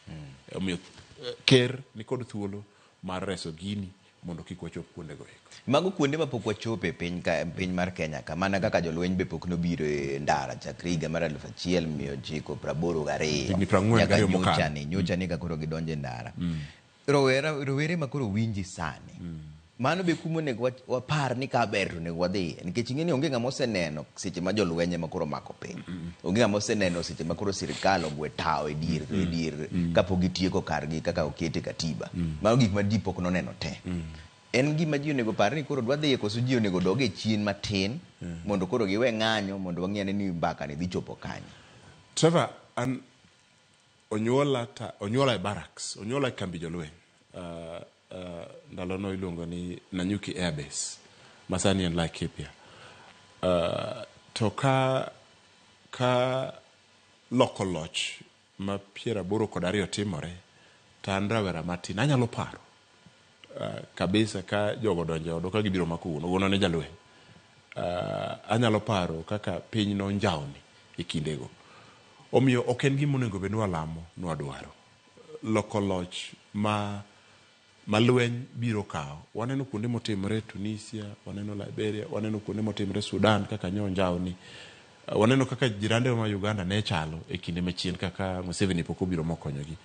Omiyo ker nikod thuolo mar reso gini mondo kik wachop kuondego eko. Mago kuonde ma pok wachope piny ka, piny mar Kenya ka mana kaka jolweny be pok nobiro e ndara chakre higa mar 1982 Higni 42 nyaka mokalo. nyocha ni ka koro gidonjo e ndara. Rowere ma koro winji sani. Mano be kuma onego wapar ni ka ber to onego wadhiye. Nikech ing'e ni onge ng'ama oseneno seche ma jolweny ema koro omako piny. Onge ng'ama oseneno seche ma koro sirkal ogwe tawo e dier e dier kapok gitieko kargi kaka oket e katiba. Mago gik ma ji pok noneno te. En gima ji onego par ni koro dwa dhiye koso ji onego dog e chien matin mondo koro giwe ng'anyo mondo wang'i ane ni mbaka ni dhi chopo kanye. Trevor, an onyuola ta, onyuola e barracks, onyuola e kambi jolweny. Ndalono iluongo ni Nanyuki Air Base, ma sani en Laikipia. To ka loko loch ma 82 timore, to an rawera matin, anyalo paro kabisa ka jogo donjo e odwa ka gibiro mako wuon, wuonwa ne jalweny. Anyalo paro kaka piny nonjawni e kindego. Omiyo ok en gima onego bed ni walamo ni wadwaro. Loko loch ma lweny biro kawo. Waneno kuonde motimore Tunisia, waneno Liberia, waneno kuonde motimore Sudan kaka nyo onjawni. Waneno kaka jirandewa ma Uganda ne chalo e kinde machien kaka Museveni pok obiro mokonyogi.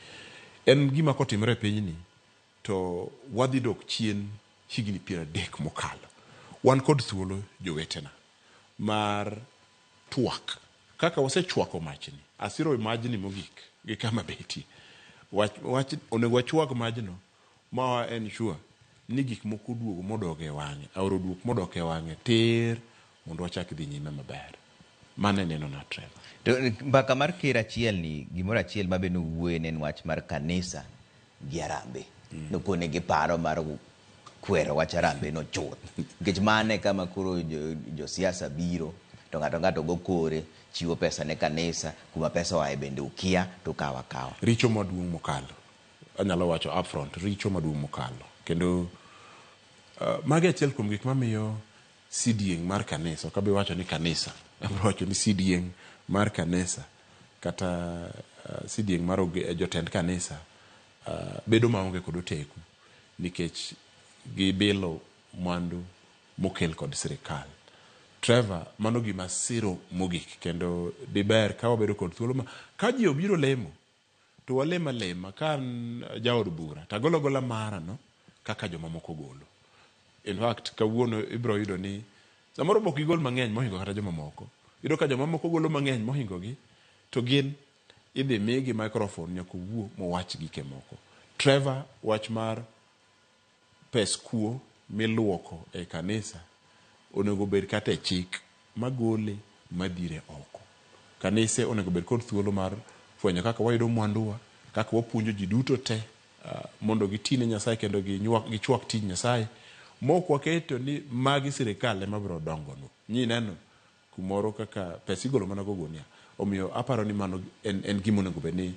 En gima kotimore e pinyni to wadhi dok chien higni 30 mokalo. Wan kod thuolo jowetena mar twak kaka wasechwako machni. Asiro majni mogik gi kama betie. Wach onego wachwak majno ma wa ensure ni gik moko oduogo modok e wang'e, aora oduok modok e wang'e tir mondo wachak dhi nyime maber. Mano e neno na Trevor. To mbaka mar ker achiel ni gimoro achiel ma be nowuoye ne en wach mar kanisa gi Harambee. Nokone gi paro mar kwero wach Harambee no chuth. Nikech mano e kama koro josiasa biro to ng'ato ng'ato go kore chiwo pesa ne kanisa kuma pesa oaye bende ukia to kawo akawa. Richo maduong' mokalo. Anyalo wacho upfront, richo maduong' mokalo. Kendo magi achiel kuom gik mamiyo sidieng' mar kanisa, ok abi wacho ni kanisa, abiro wacho ni sidieng' mar kanisa kata sidieng' mar jotend kanisa bedo maonge kod oteku nikech gibilo mwandu mokel kod sirikal. Trevor, mano gima siro mogik kendo diber ka wabedo kod thuolo ma ka ji obiro lemo to walem alema ka an jaod bura to agolo agola mara no kaka jomamoko golo. In fact, kawuono ibiro yudo ni samoro bok gigol mang'eny mohingo kata jomamoko. Iyudo ka jomamoko golo mang'eny mohingo gi to gin idhi migi microphone nyaka owuo mowach gike moko. Trevor, wach mar pes kuo miluoko e kanisa onego bed kata e chik magole madhire oko. Kanise onego bed kod thuolo mar fwenyo kaka wayudo mwanduwa, kaka wapuonjo ji duto te mondo giti ne Nyasaye kendo gichwak tij Nyasaye. Mok waketo ni magi sirikal ema biro dongonu. Nyi neno kumoro kaka pesa igolo mana go gunia. Omiyo aparo ni mano en gima onego bed ni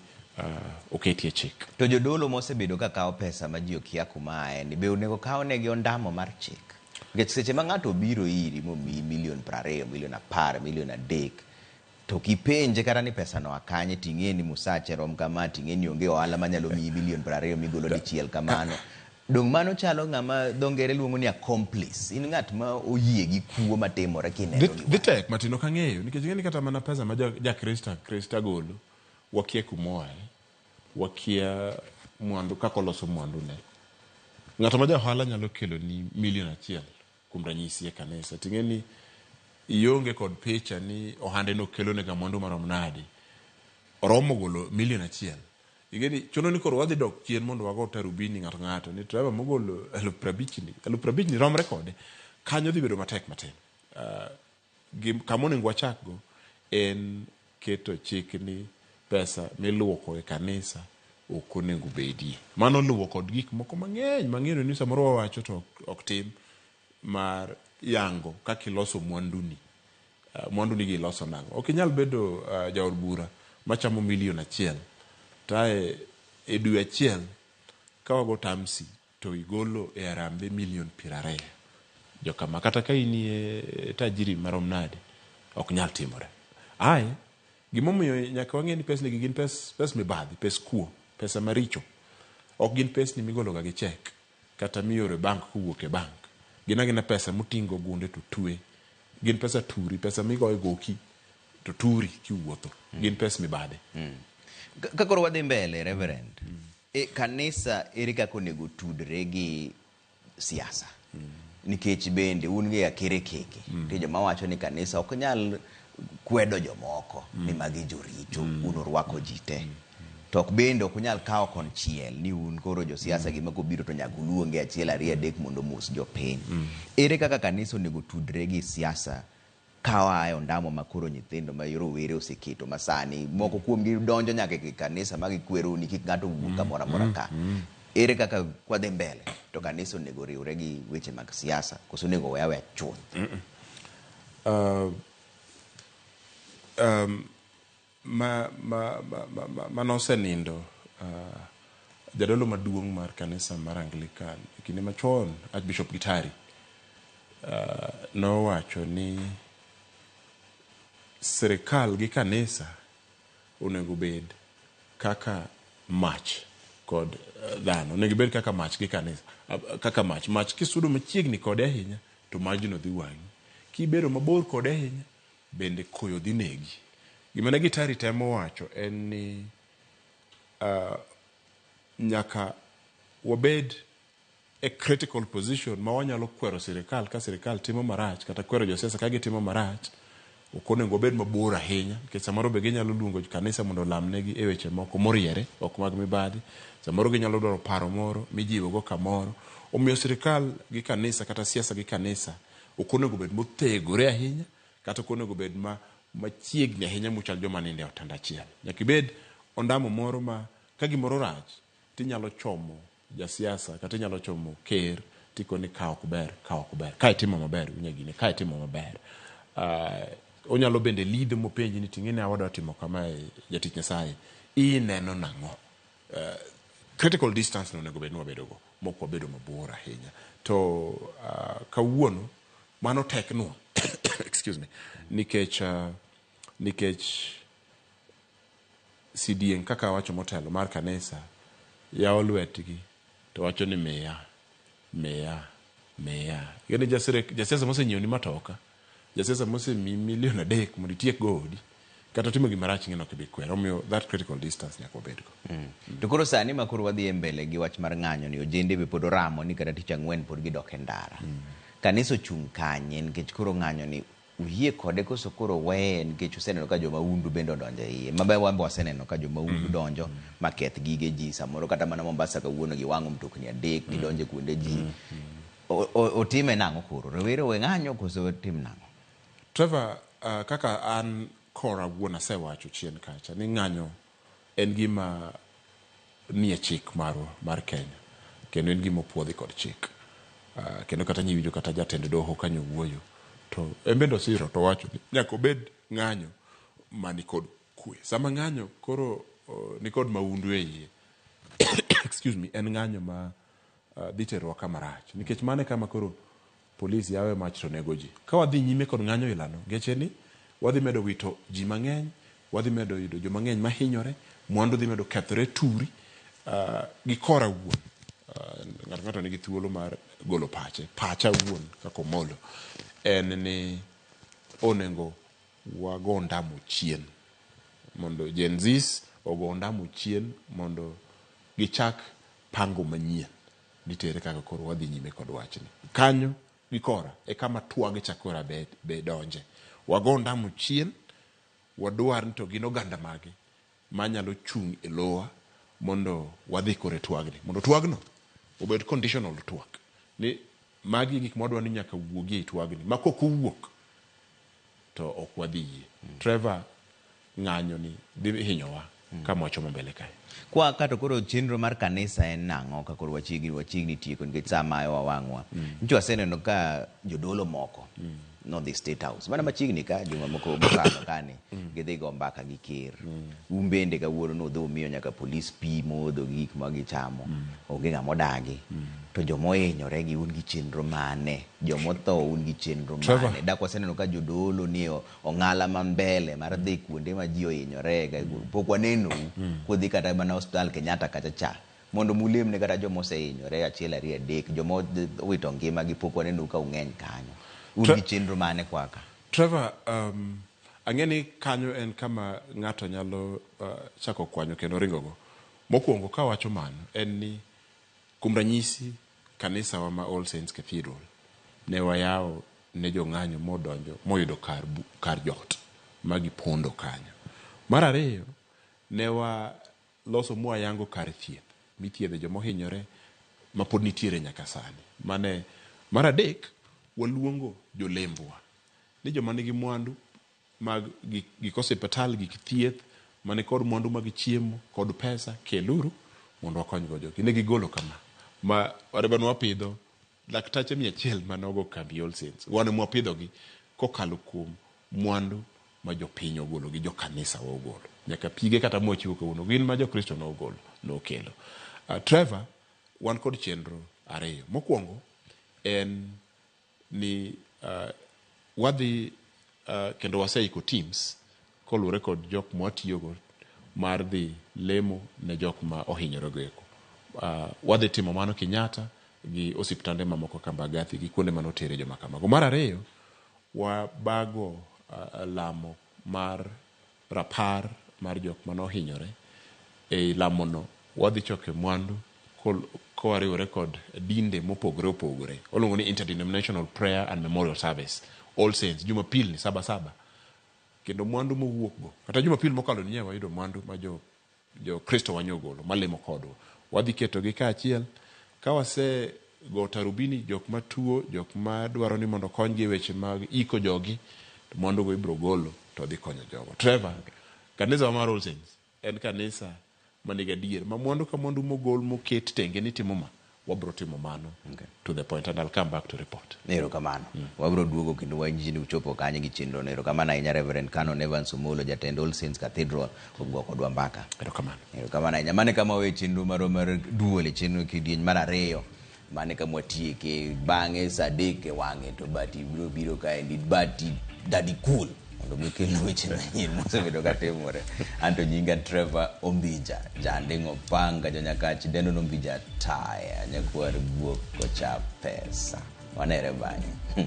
oketie chik. To jodolo mosebedo ka kawo pesa ma ji okia kuma aye ni be onego kawnegi ondamo mar chik? Nikech seche ma ng'ato obiro iri momiyi milion 20, milion 10, milion 3, to kipenje kata ni pesa no oa kanye ting'e ni musache rom kama, ting'e ni onge ohala manyalo miyi milion 20 migolo dichiel kamano. Dong' mano chalo ng'ama dho ngere luongo ni accomplice. In ng'at ma oyie gi kuo matimore kineno gi Dhi tek matin ok ang'eyo nikech ing'e ni kata mana pesa ma ja Krista golo wakia kumoaye, wakia mwandu kaka oloso mwandu ne. Ng'ato ma ja ohala nyalo kelo ni milion 1 kuom ranyisi e kanisa ting'e ni ionge kod picha ni ohande no kelo nega mwandu marom nade. Oromo golo milion 1. Ing'e ni chuno ni koro wadhi dok chien mondo wago tarubini ng'ato ng'ato ni Trevor mogolo 50,000 ni 50,000 ni romre kode. Kanyo dhi bedo matek matin. Kama onego wachak go en keto chik ni pesa miluoko e kanisa ok onego bedie. Mano luwo kod gik moko mang'eny mang'eyo ni samoro wawacho to ok tim mar yango kaka iloso mwanduni. Mwanduni gi iloso nang'o? Ok inyal bedo jaod bura machamo milion 1 tae e dwe achiel ka wago tamsi to igolo e Harambee milion 20. Jokama kata ka inie tajiri marom nade ok nyal timore. Ae gimomiyo nyaka wang'e ni pesni gi gin pes mibadhi, pes kuo, pesa maricho. Ok gin pesni migolo ga gi cheque kata mioro e bank kowuok e bank. Gin agina pesa moting'o gunde to twe. Gin pesa turi, pesa migoyo goki to turi kiwuotho. Gin pes mibadhi. Ka koro wadhi mbele, Reverend, e kanisa ere kaka onego tudre gi siasa? Nikech bende un gi akere keke. Nitie joma wacho ni kanisa ok nyal kwedo jomoko ni magi joricho, un urwako ji te. To ok bende ok unyal kawo konchiel ni un koro josiasa gima kobiro to nyaka uluonge achiel ariyo adek mondo omos jopiny. Ere kaka kanisa onego tudre gi siasa ka oa e ondamo ma koro nyithindo ma rowere oseketo ma sani moko kuomgi donjo nyaka e kanisa ma gikwerou ni kik ng'ato wuog kamoro amora ka. Ere kaka kwadhi mbele to kanisa onego riwre gi weche mag siasa koso onego owe aweya chuth? Ma, ma, ma, ma, ma, manosenindo jadolo maduong' mar kanisa mar Anglican e kinde machon Archbishop Gitari nowacho ni sirikal gi kanisa onego bed kaka mach kod dhano. Onego ibed kaka mach gi kanisa, kaka mach. Mach kisudo machiegni kode ahinya to majno dhi wang'i. Kibedo mabor kode ahinya bende koyo dhi negi. Gima ne Gitari temo wacho en ni nyaka wabed e critical position ma wanyalo kwero sirikal ka sirikal timo marach kata kwero josiasa ka gitimo marach. Ok onego wabed mabor ahinya nikech samoro be ginyalo luongo kanisa mondo olamnegi e weche moko moriere ok mag mibadhi. Samoro ginyalo dwaro paro moro mijiwogo kamoro. Omiyo sirikal gi kanisa kata siasa gi kanisa ok onego bed mothegore ahinya kata ok onego bed ma machiegni ahinya muchal joma nindo e otanda achiel. Nyaka ibed ondamo moro ma ka gimoro rach tinyalo chomo jasiasa kata inyalo chomo ker tikoni ka ok ber, ka ok ber, ka itimo maber unya gine, ka itimo maber. Onyalo bende lidho mopenji ni ting'e ni wadwa timo kamae jatich Nyasaye, ineno nang'o? Critical distance no onego bed ni wabedo go, mok wabedo mabor ahinya. To kawuono mano teknwa, excuse me, nikech sidieng' kaka awacho motelo mar kanisa yawo lwetgi to wacho ni miya, miya, miya. Ing'eni jasiasa mosenyiewni matoka, jasiasa mosemiyi milion 3 mondo itiek go odi, kata timo gima rach ing'eni ok ibi kwero. Omiyo that critical distance nyaka wabed go. To koro sani ma koro wadhi e mbele gi wach mar ng'anyo ni ojende be pod oramo ni kata tich ang'wen pod gidok e ndara. Kanisa ochung' kanye nikech koro ng'anyo ni uyie kode koso koro weye nikech useneno ka joma undu bende odonjo e iye. Mabe wan be waseneno ka joma undu donjo ma keth gige ji samoro kata mana Mombasa kawuono giwang'o mtokni 3 gidonjo e kuonde ji. Otime nang'o koro? Rowere owe ng'anyo koso otim nang'o? Trevor, kaka an kora wuon asewacho chien kacha ni ng'anyo en gima nie chik marwa mar Kenya kendo en gima opuodhi kod chik. Kendo kata nyiwinjo kata jatend doho kanyo wuoyo to en bende osiro to owacho ni nyaka obed ng'anyo mani kod kwe. Sama ng'anyo koro nikod maundu e iye, excuse me, en ng'anyo ma dhi terowa kama rach. Nikech mano e kama koro polis yawe mach to nego ji. Ka wadhi nyime kod ng'anyo ilano, geche ni wadhi medo wito ji mang'eny, wadhi medo yudo joma ng'eny mahinyore, mwandu dhi medo kethore turi, gi kora wuon. Ng'ato ng'ato nigi thuolo mar golo pache. Pacha wuon kaka Omolo en ni onego wago ondamo chien mondo Gen Zs ogo ondamo chien mondo gichak pango manyien nitere kaka koro wadhi nyime kod wachni. Kanyo gi kora e kama twag cha kora be donje. Wago ondamo chien, wadwar ni to gin oganda mage manyalo chung' e lowa mondo wadhi kore twagni. Mondo twagno obed conditional twak. Ni magi gik mwadwa ni nyaka wuogi e twagni. Ma kok owuok to ok wadhi yie. Trevor, ng'anyo ni dhi hinyowa kama wachomo mbele kae. Kwa kato koro chenro mar kanisa en nang'o ka koro wachiegni tieko nikech saa mayo wawang'wa. Ncho waseneno ka jodolo moko nodhi State House. Mana machiegni ka juma moko mokalo kani gidhi go mbaka gi ker. Un bende kawuono nudhi umiyo nyaka polis pi modho gi gik ma gichamo. Onge ng'ama odagi. To joma ohinyore gi un gi chenro mane? Joma otho un gi chenro mane? Dak waseneno ka jodolo ni ong'ala ma mbele mar dhi kuonde ma ji ohinyore. Pok wanenou kudhi kata mana osiptal Kenyatta kacha cha. Mondo mulemne kata joma osehinyore 1 2 3 joma owito ngimagi pok wanenou ka ung'eny kanyo. Un gi chenro mane kwaka? Trevor, ang'e ni kanyo en kama ng'ato nyalo chako kwanyo kendo ringogo. Mokwongo kawacho mano en ni kuom ranyisi kanisawa ma All Saints Cathedral ne wayawo ne jong'anyo modonjo moyudo kar, kar jot ma gipondo kanyo. Mar ariyo, ne waloso mwayango kar thieth mithiedhe jomohinyore mapod nitiere nyaka sani. Mane, mar adek, waluongo jolembwa ni joma nigi mwandu mag gik osiptal, gik thieth, mani kod mwandu mag chiemo kod pesa, keluru mondo wakonygo jogi. Ne gigolo kama ma wareba nwapidho laktache 100 manogo kambi All Saints. Wan ema wapidhogi kokalo kuom mwandu ma jopiny ogolo gi jokanisa wa ogolo. Nyaka pige kata mwachiwo kawuono gin ma jokristo nogolo nokelo. Trevor, wan kod chenro ariyo. Mokwongo en ni wadhi kendo waseiko teams koluwore kod jok mwatiyogo mar dhi lemo ne jok ma ohinyore go eko. Wadhi timo mano Kenyatta gi osiptande mamoko kaka Mbagathi gi kuonde manotere joma kamago. Mar ariyo, wabago lamo mar rapar mar jok manohinyore. E lamono wadhi choke mwandu kowariwore kod dinde mopogore opogore. Waluongo ni Interdenominational Prayer and Memorial Service. All Saints, Jumapil ni saba saba. Kendo mwandu mowuok go. Kata Jumapil mokalo ni wayudo mwandu ma jo jo Kristo wanyogolo malemo kodwa. Wadhi ketogi kaachiel. Ka wase go tarubini jok matuo, jok madwaro ni mondo okonygi e weche mag iko jogi, to mwandu go ibiro golo to dhi konyo jogo. Trevor, kanisa mar All Saints en kanisa manigi adier ma mwandu ka mwandu mogol moket tenge ni timo ma wabro timo mano to the point and I'll come back to report. Erokamano. Wabro duogo kendo wanyisi ni uchopo kanye gi chenro no. Erokamano ahinya Reverend Canon Evans Omolo, jatend All Saints Cathedral, kuom go kodwa mbaka. Erokamano. Erokamano ahinya. Mano e kama wawe chenro marwa mar duol e chenro kidieny mar ariyo. Mano e kama watieke. Bang'e saa 3 e wang'e to Bati biro biro kaendi. Bati Daddy Cool mondo mi okel weche manyien mosebedo ka timore. Anto nyinga Trevor Ombija, janding' opanga, janyakach dendo nombija taya, nyakwar guok kocha pesa. Wanere bang'e.